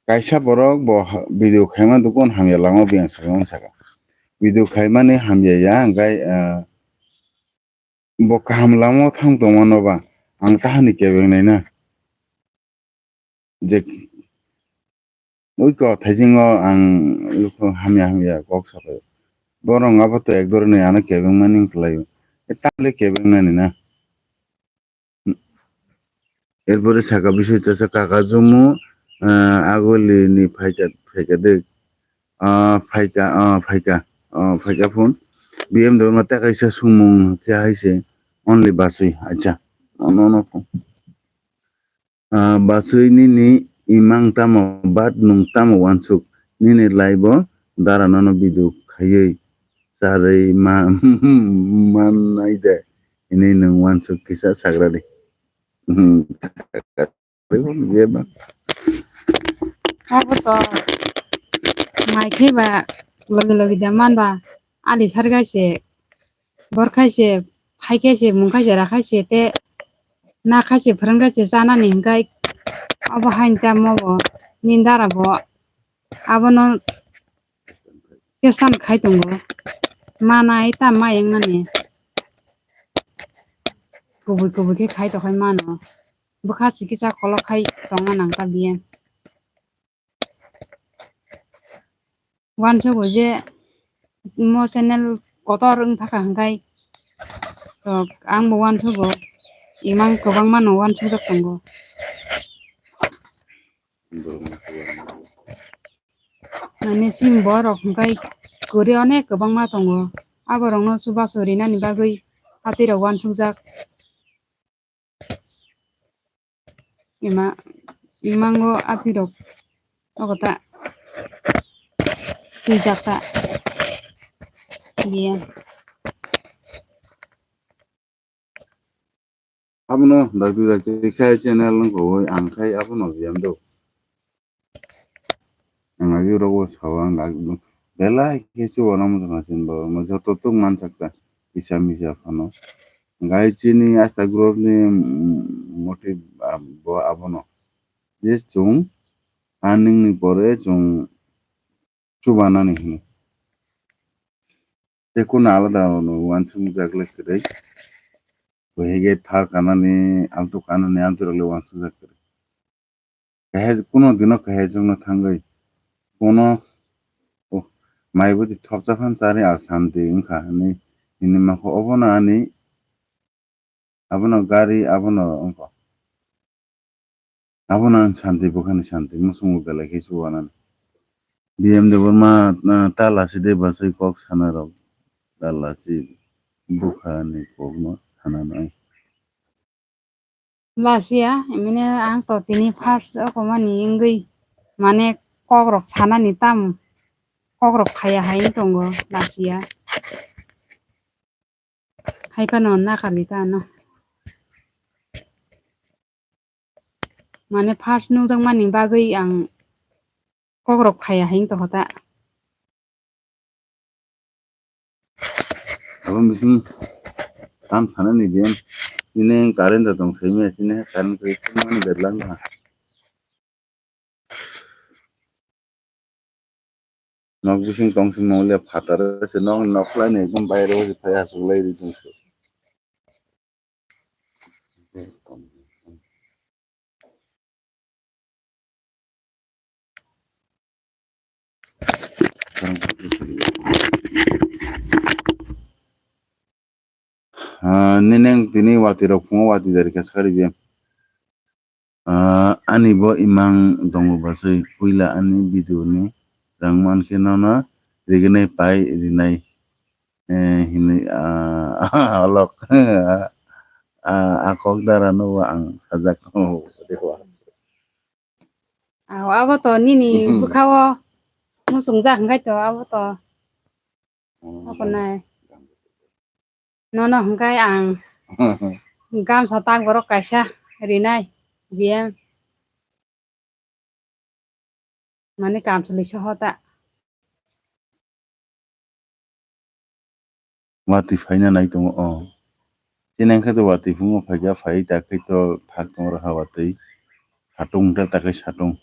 kaisa borok bo ha-, video khaima dukun hamya lama biyang sakha, sakha. Video khaimani hamya ya, hingkai, uh, bo kaham lama thang tongmano ba ang tahani kebeng nai na. Je ui ko thaisingo ang lukhu hamya hamya kok sapai. Borok abo to ek doroni ano kebeng mani wng kwlai o. E tamle kebeng nani na. Erpore saka bisui tesa kaka jumu, ah, aguli ni phaika, phaika de. Ah, phaika, ah, phaika, ah, phaika phone. B M W ma tei kaisa sumung khe hai se only basui. Acha. Ono, ono phone. Ah, basui nini imang tamo bat nung tamo wansuk. Nini live o dara nono video khayui. Charwi ma, mannai de. Ini nung wansuk kisa sagradi. Hmm. Abo to mai khe ba logi logi da man ba ali sar gai se bor khai se phai khai se mung khai se ra khai se te na khai se phrang khai se chanani hingkai abo hain ta mo bo nini dara bo abono chesan khai tongo manai ta ma yang nani kubui kubui khe khai tokhai mano. Bwkha sikisa kolok khai tongna nang ta biya. Uansugo je mo channel kotor wng thaka hwnkhe to ang bo uansugo imang kwbangma no uansukjak tongo. Mane sim borok hwnkhe kwrwi onek kwbangma tongo. Aborokno chubachu rinani bagwi hati rok uansukjak. Ima, imango aphirok ogo ta twijak ta. Iya. Abono dakti dakti khai channel nang kowai ang khai abono biyang do. Ang agi rogo sawa ang agi belai khe chuwa nang mujung hasin bo mo joto tuk mansak ta kisa misa phano. Gai chini asta group ni, mm, motive, ah, bo abono. Je chwng earning ni pore chwng chubanani hino. Tei kunu alada no uansuk jak le kwrwi. Bohege thar kanani, altu kanani, amtwi rok le uansuk jak kwrwi. Kahai kuno dino kahai jongno thangwi bono, oh, mai bwtwi thopsa phan chari al santi wngkha hinwi hinwi mankha. Obono ani, abono gari, abono wngkha. Abono ang santi, bwkhani santi, muchungo belai khe chubanani. B M W ma, ah, ta lasi de basai kok sana rok, ta lasi bwkhani kokno sana nai. Lasia, emine ang to tini first okomani wngwi, mane, kokrok sanani tam, kokrok phaiya hai wng tongo, lasia. Hai phano nakarli ta ano. Mane, first nukjakmani bagwi ang kokrok phaiya hai wng tongkha ta. Abo bising tam sanani din. Ini current da tong simi asini current kri mani bedlang ha. Nok bising tong simi mole phatar se nok nok lai ni ekdom baire o phai asuk lai ri tong se. Ah, nineng tini wati rok phungo wati dari khe sakari biyang. Ah, ani bo imang tongo basui puila ani video ni rang mankhe nono rignai pai rinai. Eh, hinwi, ah, alok. Ah, a kok dara no ang sajak. Aw, abo to nini bwkhao muchungjak hwnkhe to abo to. Abo nai. Nono hwnkhe ang gamsa tak borok kaisa rinai, B M. Mane kamchwlwi soho ta. Watwi phaina nai tongo o. Chini khe to watwi phungo phaikha, phai ta khe to thak tongo raha watwi. Satung ta ta khe satung.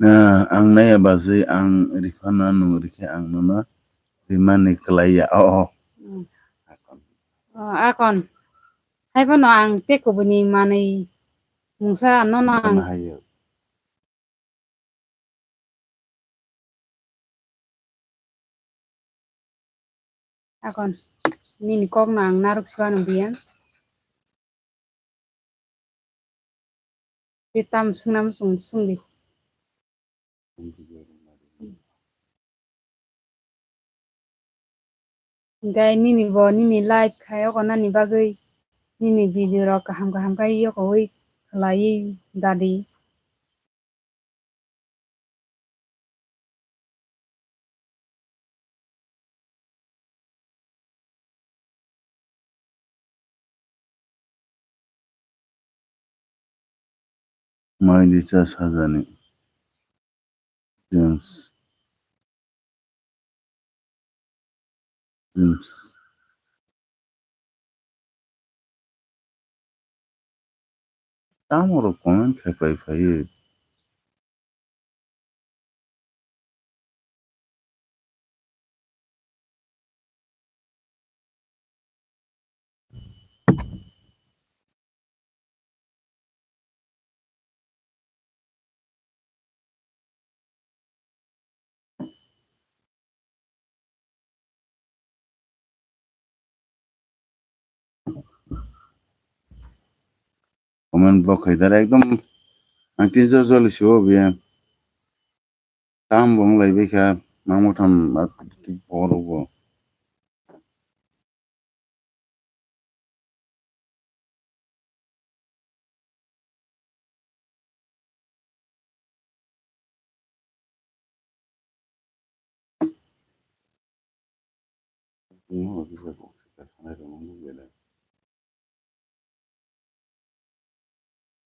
Na, ang naiya basui ang riphano nwng rikhe ang nono rimani kwlaiya. Oh, oh. Mm. Akon. Oh, akon. Haiphano ang tei kubuni manwi mungsa nono ang. Hayo. Akon nini kokno ang narwk suano biyang. Tei tamo swngnamo chwng swngdi. Hwnkhe nini bo nini live khai okonani bagwi nini video rok kaham kaham khai yokowi khlaiwi dadi. Mai di cha sajani. James. James. Tamo rok comment khai pai phai. Comment block khai dara ekdom ang tin jor jor si o biya. Tam bong lai bai kha mangmo tham borok bo.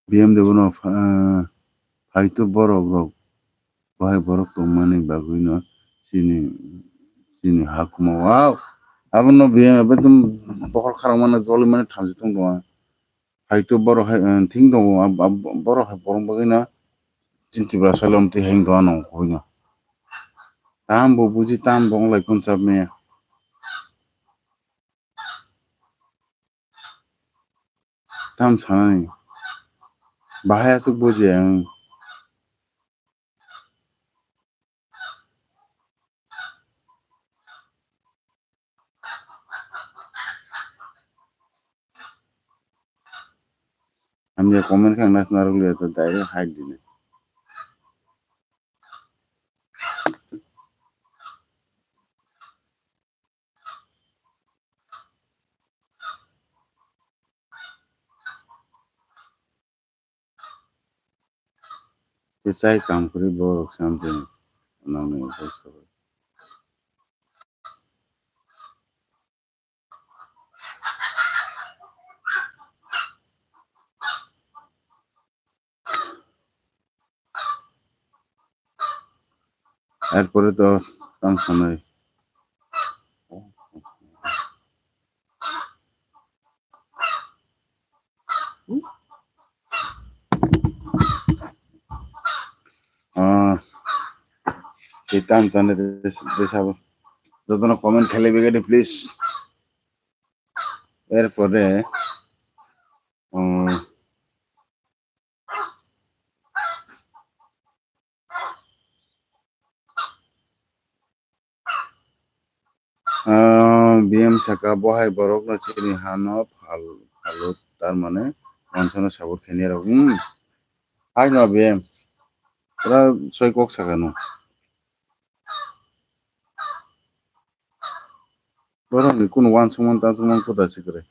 B M W no pha-, phaito borok rok, bahai borok tongmani bagwi no chini, chini hakuma wow. Abono B M W bokhor kharang mano joli mani thamchi tong tongo. Phaito borok hai, eh, thing tongo, ab-, ab-, borok hai borok bagwi no chini Tripura salo twi hai wng tongo ano hoi no. Tam bo buji, tam bo wng lai kun chap maya. Tam sanani. Bahai aswk bujiya ang. Hamya comment khe ang nasna rwliya to direct hide dini. Tei chai kam kwrwi borok something nangni bwskango. Erpore to tang sanai. Ah, tei tam tane de, de sabo. Jotono comment khelai begadi, please. Erpore, ah, Ah, B M saka, bo hai borokno chini hano phal-, phalu, tar mane wansano support khainai rok. Hmm. Hai no B M. Pura soi kok saka no. Borok ni kunu wansukmani tansukmani kota sikre.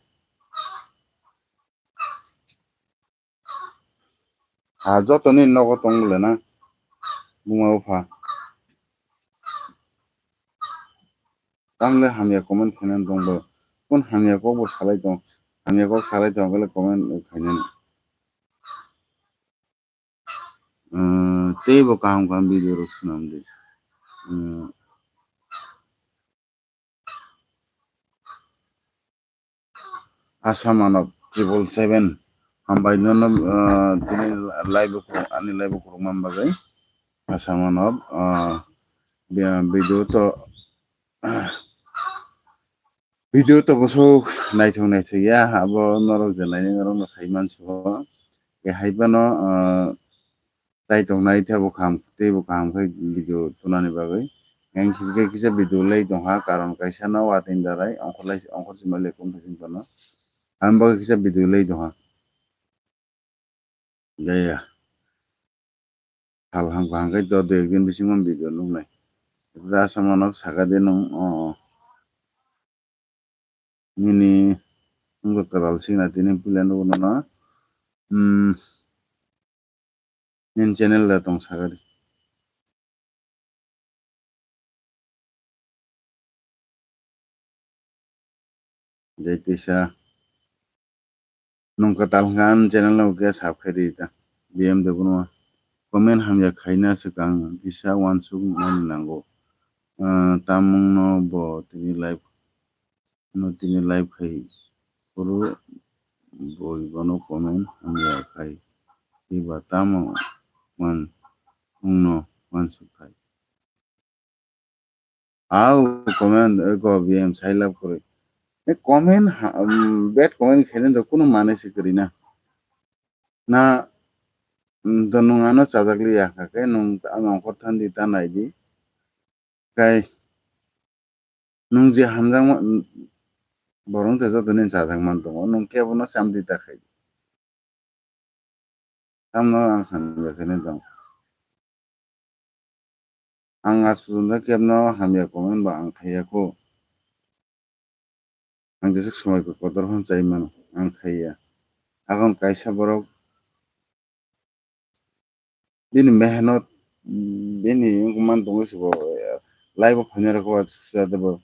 Ha, jotoni nogo tong le na, buma bupha. Tamle hamya comment khainani tong bo. Kun hamya kok bo salai tong. Hamya kok salai tong, khe le comment khainani. Umm, tei bo kaham kaham video rok swnam di. Umm, Asa Manob triple seven, hambai nono, ah, tini live o khulum-, ani live o khulumma bagwi. Asa Manob, ah, bi-, video to, video to bwswk naithok naithok ya, abo norok je naini norokno sai mansugo. Tei hai phano, ah, tai tongnai tei bo kaham, tei bo kaham khe video tunani bagwi. Ang khe kisa video lai tongkha, karon kaisa no watwi darai ongkhorlai, ongkhor sima le kum thasing phano. Ang bagwi kisa video lai tongkha. Jaya. Sal hang kaham khe do dui ek din bisingo video nuknai. Asa Manob saka de nwng, o, nini wngkha kwtal sina tini puila nukgo nono. Hmm. Nini channel da tong saka de. Jai tisa. Nwng kwtal hwnkha ani channel no khe subscribe di ta. B M de bono comment hamya khaina swkang kisa wansuk mani nango. Ah, tamungno bo tini live no tini live khai phuru boi bono comment hamya khai. Iba tamo man wngno wansuk khai. Au comment eko B M sai lab kwrwi. E comment ha, um, bad comment khainani do kunu manwi se kwrwi na. Na, um, do nwng ano chajak liya kha khe nwng ano ongkhor thandi ta nai di. Kai nwng je hamjakma, um, borok wngkha joto nini chajak man tongo, nwng kebo no chamdi ta khai. Tamno ang hamya khainai tong. Ang aswk chwngno kebno hamya comment bo ang khaiya kho. Ang jeswk swmai kotor phano chai mano, ang khaiya. Hakon kaisa borok bini mehnot, bini wngkha man tongwi se bo, live o phaina rokbo susa de bo.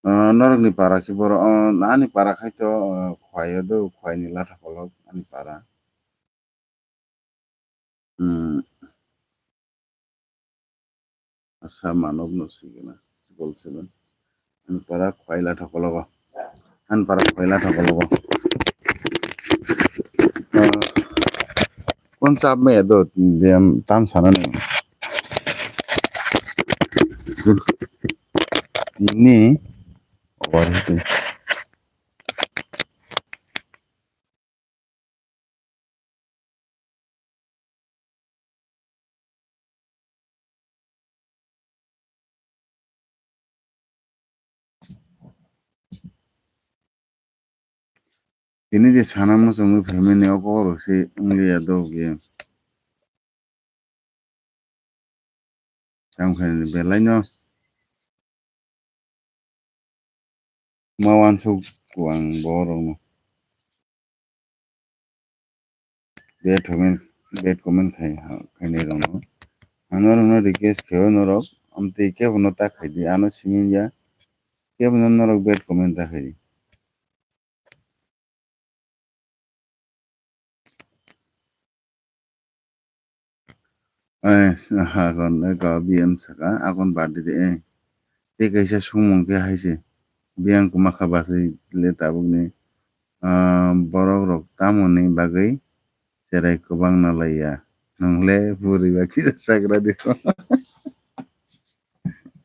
Ah, norokni para khe borok, ah, ani para khai to, ah, Khwai o do, Khwai ni Latha Kolok ani para. Hmm. Asa Manob no swigena, triple seven. Ani para Khwai Latha Kologo. Ani para Khwai Latha Kologo. Ah, kon chap me do, dem tam sana ni. Ini, over itu. Tini je sana muchungwi phaimani o bohrok se wngya dok ye. Tamo khe belai no ma wansuk ang bohrok no. Bad comment, bad comment khai, khainai rok no. Ang norok no request khaio norok, amtwi kebo no ta khai di, ano simi ya, kebo no norok bad comment ta khai di. Eh, ha, kon, eh, ko B M saka, akon bad di, eh. Tei kaisa sumung khe hai se, biyang kwma kha bachwi le tabuk ni, ah, borok rok tamo ni bagwi cherai kwbang na lai ya? Nwng le bwrwi ba kisa chagra di.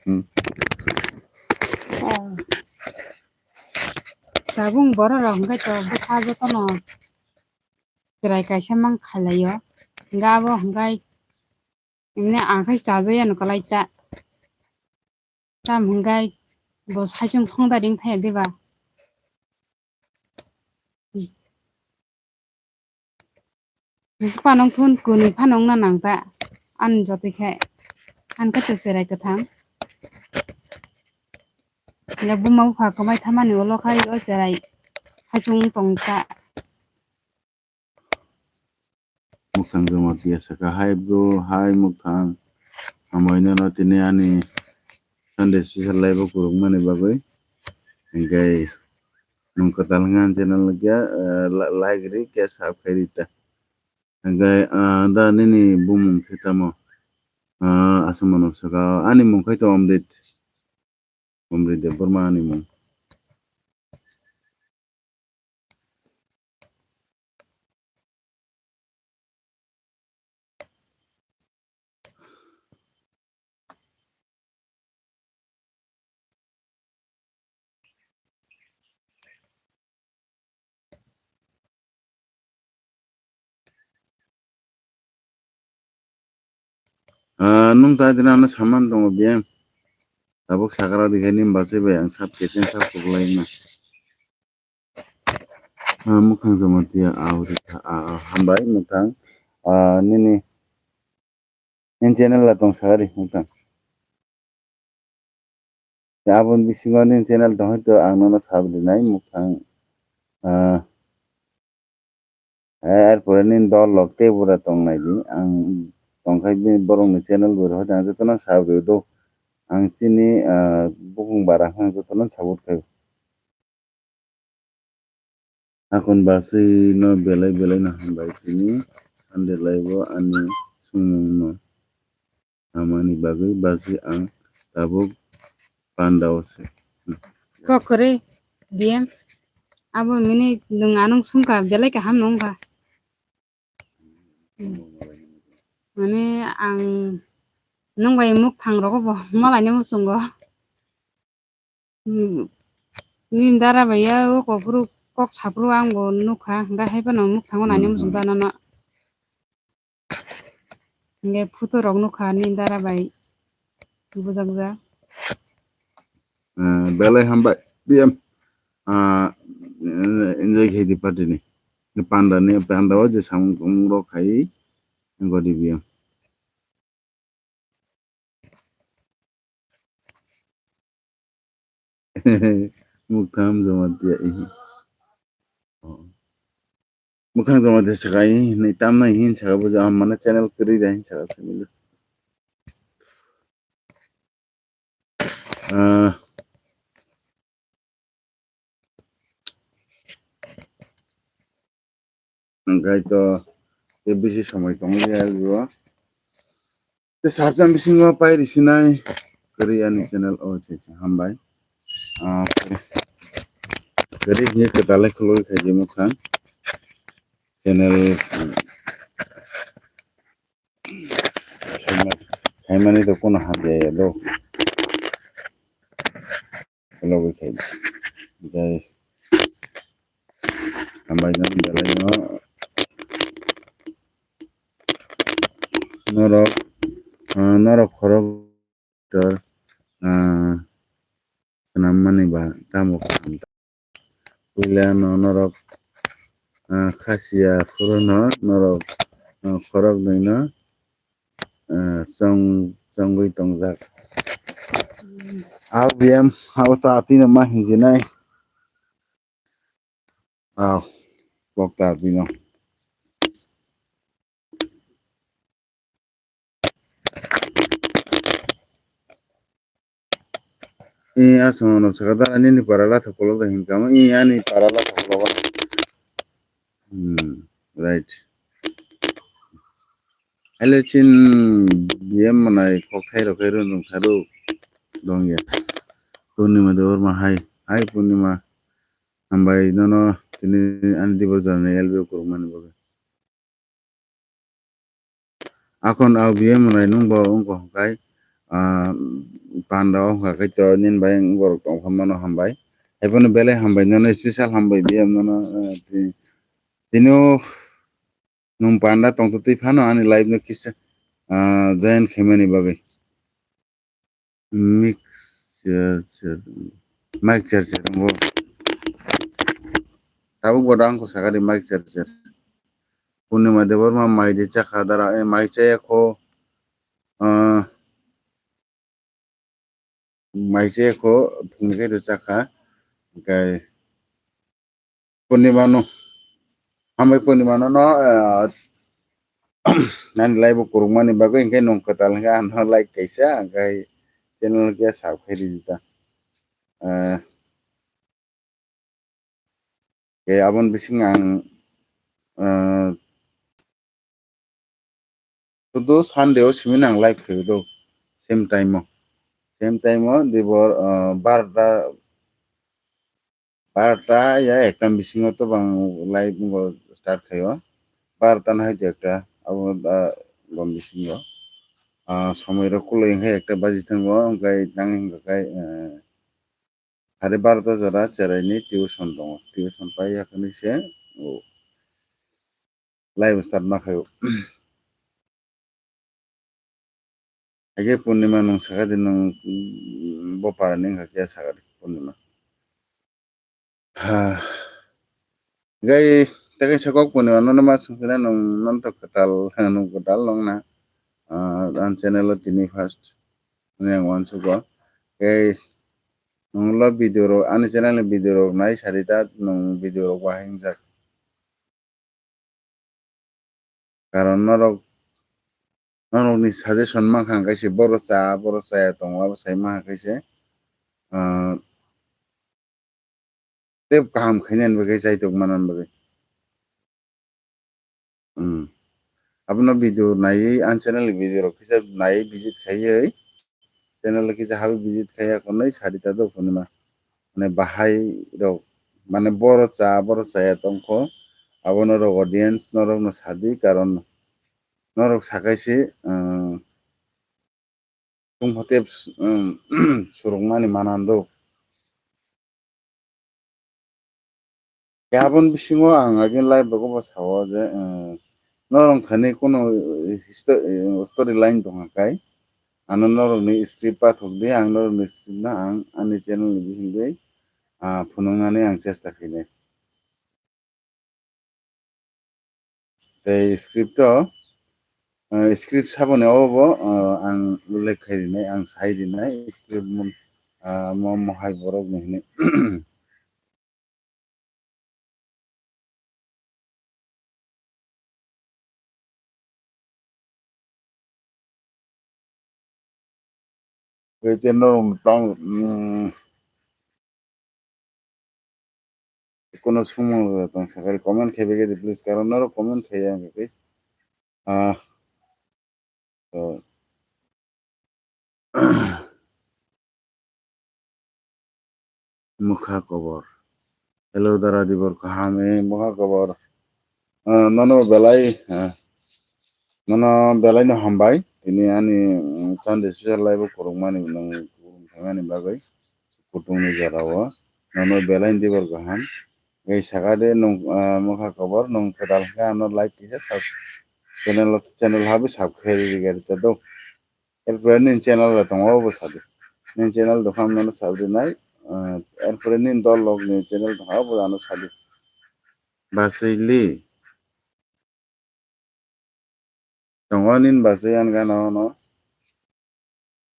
Hmm. Oh. Tabuk borok rok hwnkhe to bwsa jotono cherai kaisa mang khalai o. Hwnkhe abo hwnkhe emne ang khai chajakya no kwlai ta. Tam hwnkhe bo saichung songda ring thaya diba? Jesa phano wng thun, kwnwi phano wngna nang ta. Ani jotoi khe, ani khe to cherai kwthang. Le buma bupha kwmai thamani ulo khai o cherai saichung wng tong ta. Mukhang Jamatia saka, "Hi bro, hi Mukhang. Hambai nono tini ani Sunday special live o kwrwngmani bagwi." Hingke nwng kwtal wngkha ani channel no khe, eh, la-, like ri khe subscribe ri ta. Hingke, ah, da nini bumung khe tamo? Ah, aswk mano saka, ani mung khai to Omrit. Omrit Debbarma ani mung. Ah, nwng tai tini ano saman tongo biyang. Tabuk sakra rikhaini bachai bai ang sab kecheng sab kuklai ma. Ah, Mukhang Jamatia, ah, rikha, ah, ah, hambai Mukhang. Ah, nini, nini channel la tong sakari Mukhang. Aboni bisingo nini channel tong hai to ang nono sab rinai Mukhang. Ah, eh, er pore nini dol rok tei bura tong nai di. Ang tong khai bini borok ni channel bo rw hai ang jotono sab rio do. Ang chini, ah, bukung bara ang jotono support khai. Hakon bachwi no belai belai no hambai tini Sunday live o ani sumung no hamani bagwi bachwi ang tabuk panda o se. Kok kwrwi D M abo mini nwng anung sungkha belai kaham no wngkha. Mane ang nwng bai Mukhang rogo bo malaina muchungo. Hmm. Nini dara bai ya o kok phuru kok saphuru ang bo nukha, hwnkhe hai phano Mukhang o naina muchung ta nono. Hwnkhe photo rok nukha nini dara bai bujakjak. Ah, belai hambai, B M. Ah, enjoy khai di party ni. Panda ni, panda o je samung tumung rok khai, godi B M. Mukhang Jamatia, ihi. Oh. Mukhang Jamatia saka, ihi, ni tamna ihi saka bo jama mana channel kwrwi da ihi saka simi. Ah. Hwnkhe to tei bisi somoi tongwi ya o. Tei sabjang bisingo pai risinai kwrwi ani channel o se se hambai. Ah, kwrwi hinkhe kwtalai khulugwi khaidi Mukhang channel. Saimani to kono hamjaya do. Logi khai. Jai. Hambai no belai no. Norok, ah, norok khorok tor, ah, swnam mani ba tamo kaham. Puila no norok ah, khasiya phuru no norok, ah, khorok nwi no, ah, chong, chongwi tongjak. Au biyam, au ta twi no ma hinjinai. Au, kok ta twi no. I aswk no saka dara nini para latha kolok da hinka mo, i ani para latha kolok. Hmm, right. Hello chin, biyam manai kok thai rok khe rung rung tharu dong ya. Purnima Debbarma hai, hai Purnima. Hambai nono tini ani Debbarma ni L B O kurmani bagwi. Akon au biyam manai nung bo wngkha hwnkhe, ah, panda o hwnkha khe to nini bai wng borok tong pha mano hambai. Haiphano belai hambai nono special hambai biyam nono, ah, ti-, tini o nwng panda tongtwtwi phano ani live no kisa, ah, join khaimani bagwi. Mixer, cher, mic cher cher wngo. Tabuk bo dang ko sakari mic cher cher. Purnima Debbarma mai de chakha dara, eh, mai chaya kho, ah, mai chaya kho, phungni khe do chakha. Hwnkhe Purnima no, hambai Purnima no, no, ah, nani live o kurukmani bagwi hwnkhe nwng kwtal hwnkhe ano like kaisa, hwnkhe channel khe subscribe rwdi ta. Ah, khe aboni bising ang, ah, sudu Sunday o simi nang live khaio do, same time o, same time o dibor, ah, barota, barota ya ekta bisingo to bang live bo start khaio, barota no hai ekta abo, ah, bom bisingo, ah, somoi rok kulai hwnkhe ekta baji thango, hwnkhe tang hwnkhe, ah, Hari barota jora cherai ni tuition tongo. Tuition pai ya khe ni se o live start ma khaio. Age Purnima nwng saka di nwng, mm, bo para ni wngkha khe saka di Purnima. Ha. Gai, tei kaisa kok Purnima nono ma swngchina nwng, nono to kwtal, nwng kwtal nong na. Ah, ang channel o tini first. Ani ang uansukgo. Tei nwng lo video rok, ani channel ni video rok nai sari ta, nwng video rok bahai wngjak. Karon norok, norokni suggestion mankha ang kaisa, boro cha, boro chaya tongo, abo sai mankha kaisa. Ah, tei kaham khainani bagwi, chaitok manani bagwi. Hmm. Abono video naiwi, ang channel ni video rok kisa naiwi visit khaiwi, channel kisa habwi visit khaiya konwi sadi ta do phunima. Mane bahai rok, mane boro cha, boro chaya tongkho, abono rok audience norok no sadi, karon norok sakai se, um, tungpha tei, um, surukmani manando. Khe aboni bisingo ang agini live rogo bo sao je, um, norok thani kuno, uh, histo-, uh, story line tongkha kai, ano norokni script pathok di, ang norokni script no ang ani channel ni bisingtwi, ah, phunuknani ang chesta khainai. Tei script o, eh, script saboni obo, eh, ang ullekh khai rinai, ang sai rinai, script mo, ah, mo mohai borok ni hinwi. Tei norok tong, mm, kuno sumung rok tong sakari comment khai begedi please, karon norok comment khaiya hwnkhe, ah, to. Mokha kobor. Hello, Dara Dibor, kaham, eh, mokha kobor. Ah, nono belai, ah, nono belai no hambai. Tini ani, mm, Sunday special live o khorokmani, nung khorokmani bagwi. Kutung ni jora o. Nono belai Dibor kaham. Ei saka de nung, ah, mokha kobor, nung kwtal khe ano like kisa sub-, channel, channel habi subscribe rigari ta do. Erpore nini channel le tongo, obo sadi. Nini channel dokham nono sabri nai, eh, erpore nini dol log ni channel tongo, obo ano sadi. Basui li. Tongo nini basui ang gana ono.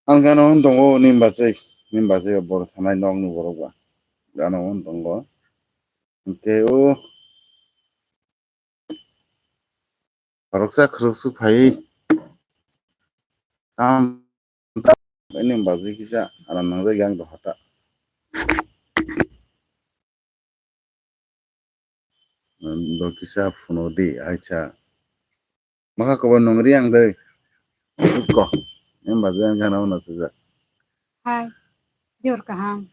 Ang gana ono tongo nini basui. Nini basui o bor thanai nokni borok ba. Gana ono tongo. Hwnkhe o khoroksa khoroksa phaiwi tam, tam, ini bagwi kisa aram nangjak yang dohata. Bo kisa phunodi, acha. Maka kobo nungri ang dei. Ko, ini bagwi ang gana ono sujak. Hai, jor kaham.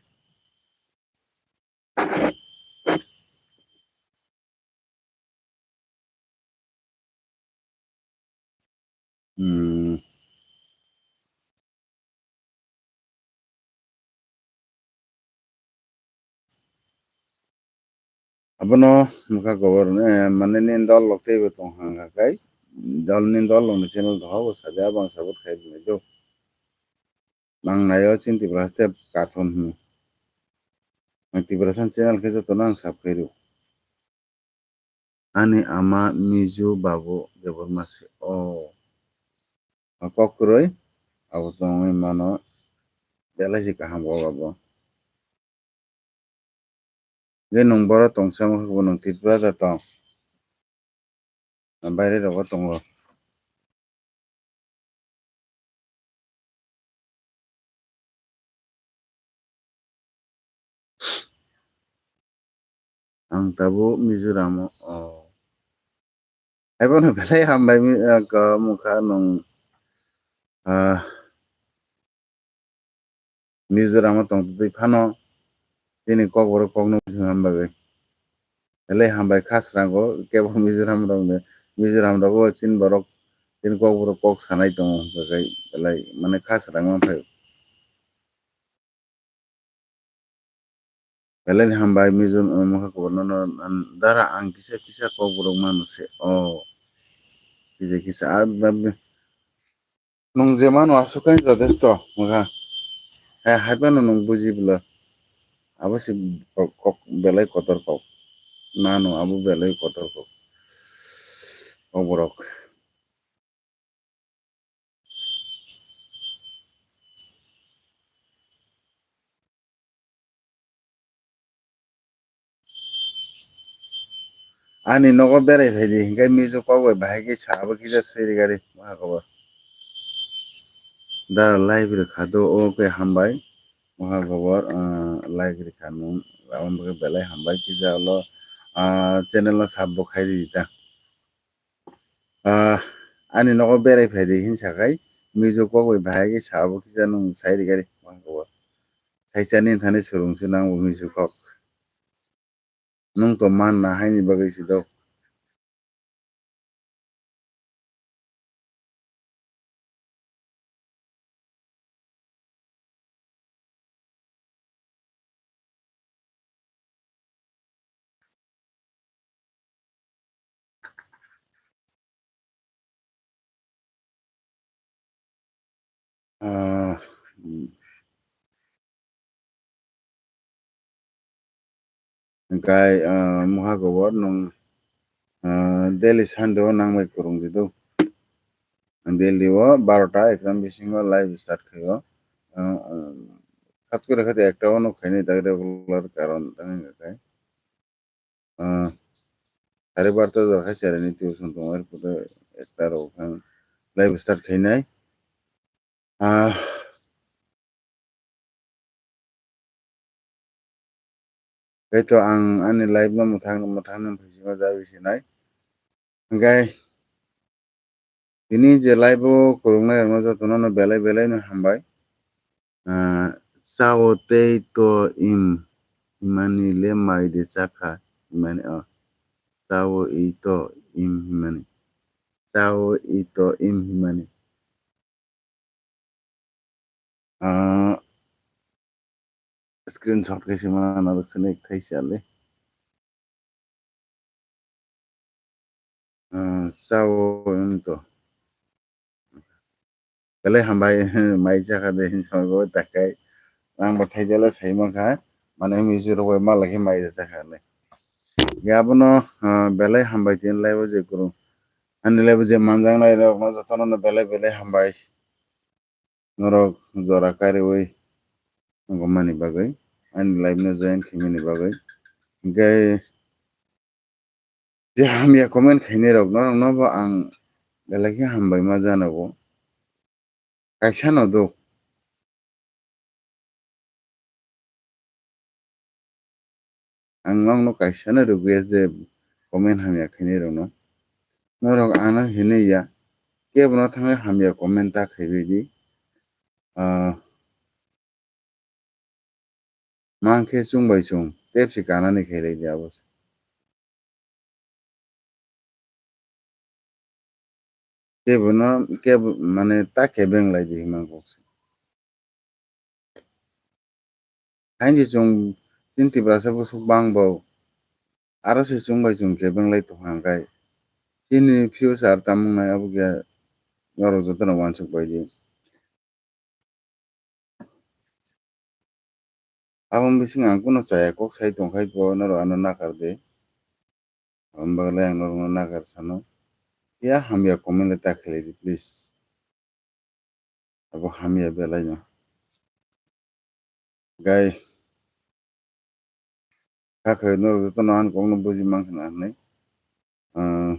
Hmm. Abono mokha kobor, eh, mane nini dol rok teibo tong hang kha kai. Dol nini dol rok ni channel rok bo saja, abang support khai rwmai do. Nang naio chini Tiprasa tei kathon hwnwi. Ang Tiprasa channel khe jotono ang sub khai rw. Ani ama Mizu Babu Debbarma se. O. O kok kwrwi. Abo tongwi mano. Belai se kaham kok abo. Je nwng boro tongsa wngkha bo nwng Tripura da tong. Baire rogo tongo. Ang tabuk Mizoram o, o. Haibono belai hambai mi, ah, ka, mokha nwng, ah, Mizoram o tongtwi phano chini kokborok kokno hambai bai. Belai hambai kha srango kebo Mizoram rok ni, Mizoram rogo chini borok chini kokborok kok sanai tongo hwnkhe belai mane kha srang ma phai. Belai ni hambai Mizo, uh, mokha koborno no, um, dara ang kisa kisa kokborok mano se. O kisa kisa, ah, ba, ba, nwng je mano aswk khe jotesto mokha. Hai, hai phano nwng buji bwla. Abo se kok, kok belai kotor kok. Nano abo belai kotor kok. Kokborok. Ani nogo berai phaidi, hinkhe Mizo kok bai bahai khe sa abo kisa swi rwgari, ma khobor. Dara live rwkha do, o khe hambai, ma khobor, ah, like rwkha nung, aboni bagwi belai hambai, kisa ulo, ah, channel no sub bo khai ridi ta. Ah, ani nogo berai phaidi hinsa khai, Mizo kok bai bahai khe sa abo kisa nung sai rwgari, ma khobor. Thaisa ni thani swrwng se nang bo Mizo kok. Nwng to man na haini bagwi si do. Ah, hmm. Hingkai, ah, mokha kobor nwng, ah, daily Sunday o nang bai kwrwng di do. Daily o barota ekta bisingo live start khaio. Ah, ah, khat kore khat ekta o nuk khaini tak regular karon tang hingka khe. Ah, sare barota jora khai cherani tuition tongo, er pore ekta rok ang live start khainai. Ah, kaitor ang ani live no mwthang mwthang nang phaisingma jabi sinai. Hingkai tini je live o kwrwngnai rokno jotono no belai belai no hambai. Ah, sao tei to im himani le mai de chakha himani, oh. Sao i to im himani. Sao i to im himani. Ah, screenshot khe se ma narwk sini khai se ale. Ah, sao wng to. Belai hambai, mai chakha de, hinwi songwi takhai. Ang bo thaijala sai mankha, mane Mizo rok bai malai khe mai chakha hinwi. Ya abono, ah, belai hambai tini live o je kwrwng. Ani live o je manjaknai rokno jotono no belai belai hambai. Norok jora kariwi wngmani bagwi, ani live no join khaimani bagwi. Hinkhe je hamya comment khainai rok norokno bo ang belai khe hambai ma janogo. Kaisa no do. Ang nokno kaisa no request je comment hamya khainai rokno. Norok ano hinwi ya. Kebono thangwi hamya comment ta khaibai di. Ah, mankhe chwng bai chwng tep se kanani khailai di abo se. Kebono kebo mane ta kebeng lai di himang kok se. Haini chwng chini Tiprasa bwswk bang bo aro se chwng bai chwng kebeng lai tong hang khe chini future tamung nai abo khe norok jotono uansuk bai di. Aboni bising ang kunu chaya kok sai tong khai bo norok ano nakar di. Aboni bagwi ang norokno nakar sano. Ya hamya comment le ta khlai di please. Abo hamya belai no. Gai. Kha khe norok jotono ani kokno buji mankha na hinwi. Ah,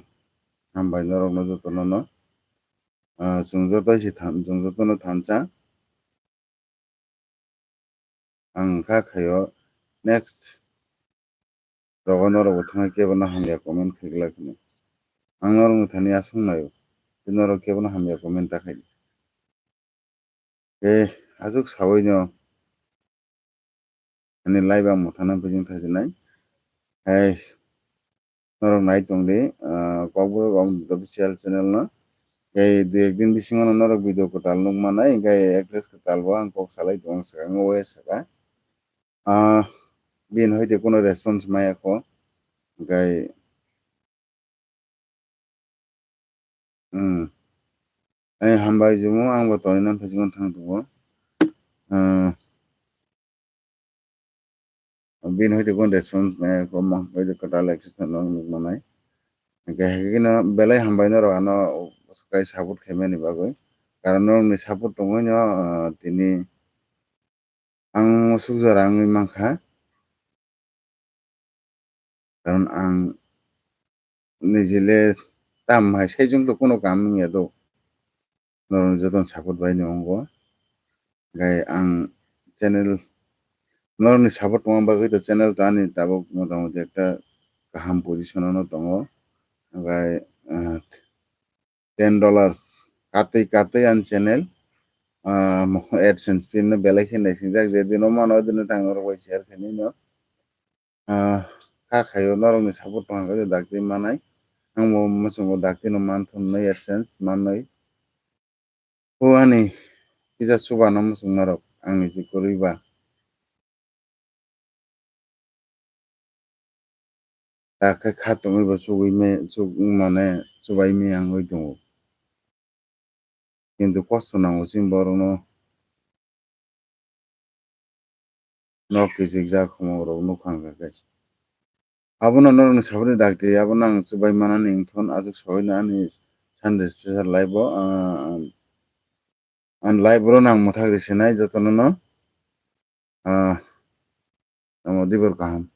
hambai norokno jotono no. Ah, chwng joto se tham, chwng jotono thansa. Ang kha khaio next rogo norokbo thangwi kebono hamya comment khaigwlak hwnwi. Ang norokni thani aswk naio, tei norok kebono hamya comment ta khaidi. Tei aswk saui no ani live ang mwthangna bijing thajinai. Hai norok nai tong di, ah, Kokborok Official channel no. Tei dui ek din bisingo no norok video kwtal nuk manai, hinkhe address kwtal bo ang kok salai tongo swkang o, saka. Ah, bini hoite kuno response maya kho. Hinkhe, hmm. Ai hambai jumo, ang bo toni nan phai jumo thang tongo. Ah, bini hoite kuno response maya kho, ma hoite kwtal action no nuk manai. Hinkhe, hinkhe no belai hambai norok ano kai support khaimani bagwi. Karon norokni support tongwi no, ah, tini ang aswk jora wngwi mankha. Karon ang nijile tam hai saichung to kuno kam wngya do. Norokni jotono support bai ni wngo. Gai ang channel norokni support tongma bagwi to channel to ani tabuk motamoti ekta kaham position o no tongo. Gai, ah, ten dollars katwi katwi ani channel, ah, mo-, AdSense pin no belai khe naisingjak, je dino mano o dino thang norok bai share khainai no. Ah, kha khaio norokni support tong khe dakti manai. Ang bo muchungo dakti no man thumnai AdSense mannai. O ani kisa chuba no muchung norok ang niji kwrwi ba. Ta khe kha tongwi bo chugwi me, chuk, mane chubai me ang oi tongo. Kintu kosto nango chini borokno. Nok kichik jak khumok rok nukha hwnkha khe. Abono norokni saboni dakti, abono ang chubai manani wngthon, aswk saui no ani Sunday special live o, ah, ani live oro no ang mwthak ri sinai jotono no, ah, tamo dibor kaham.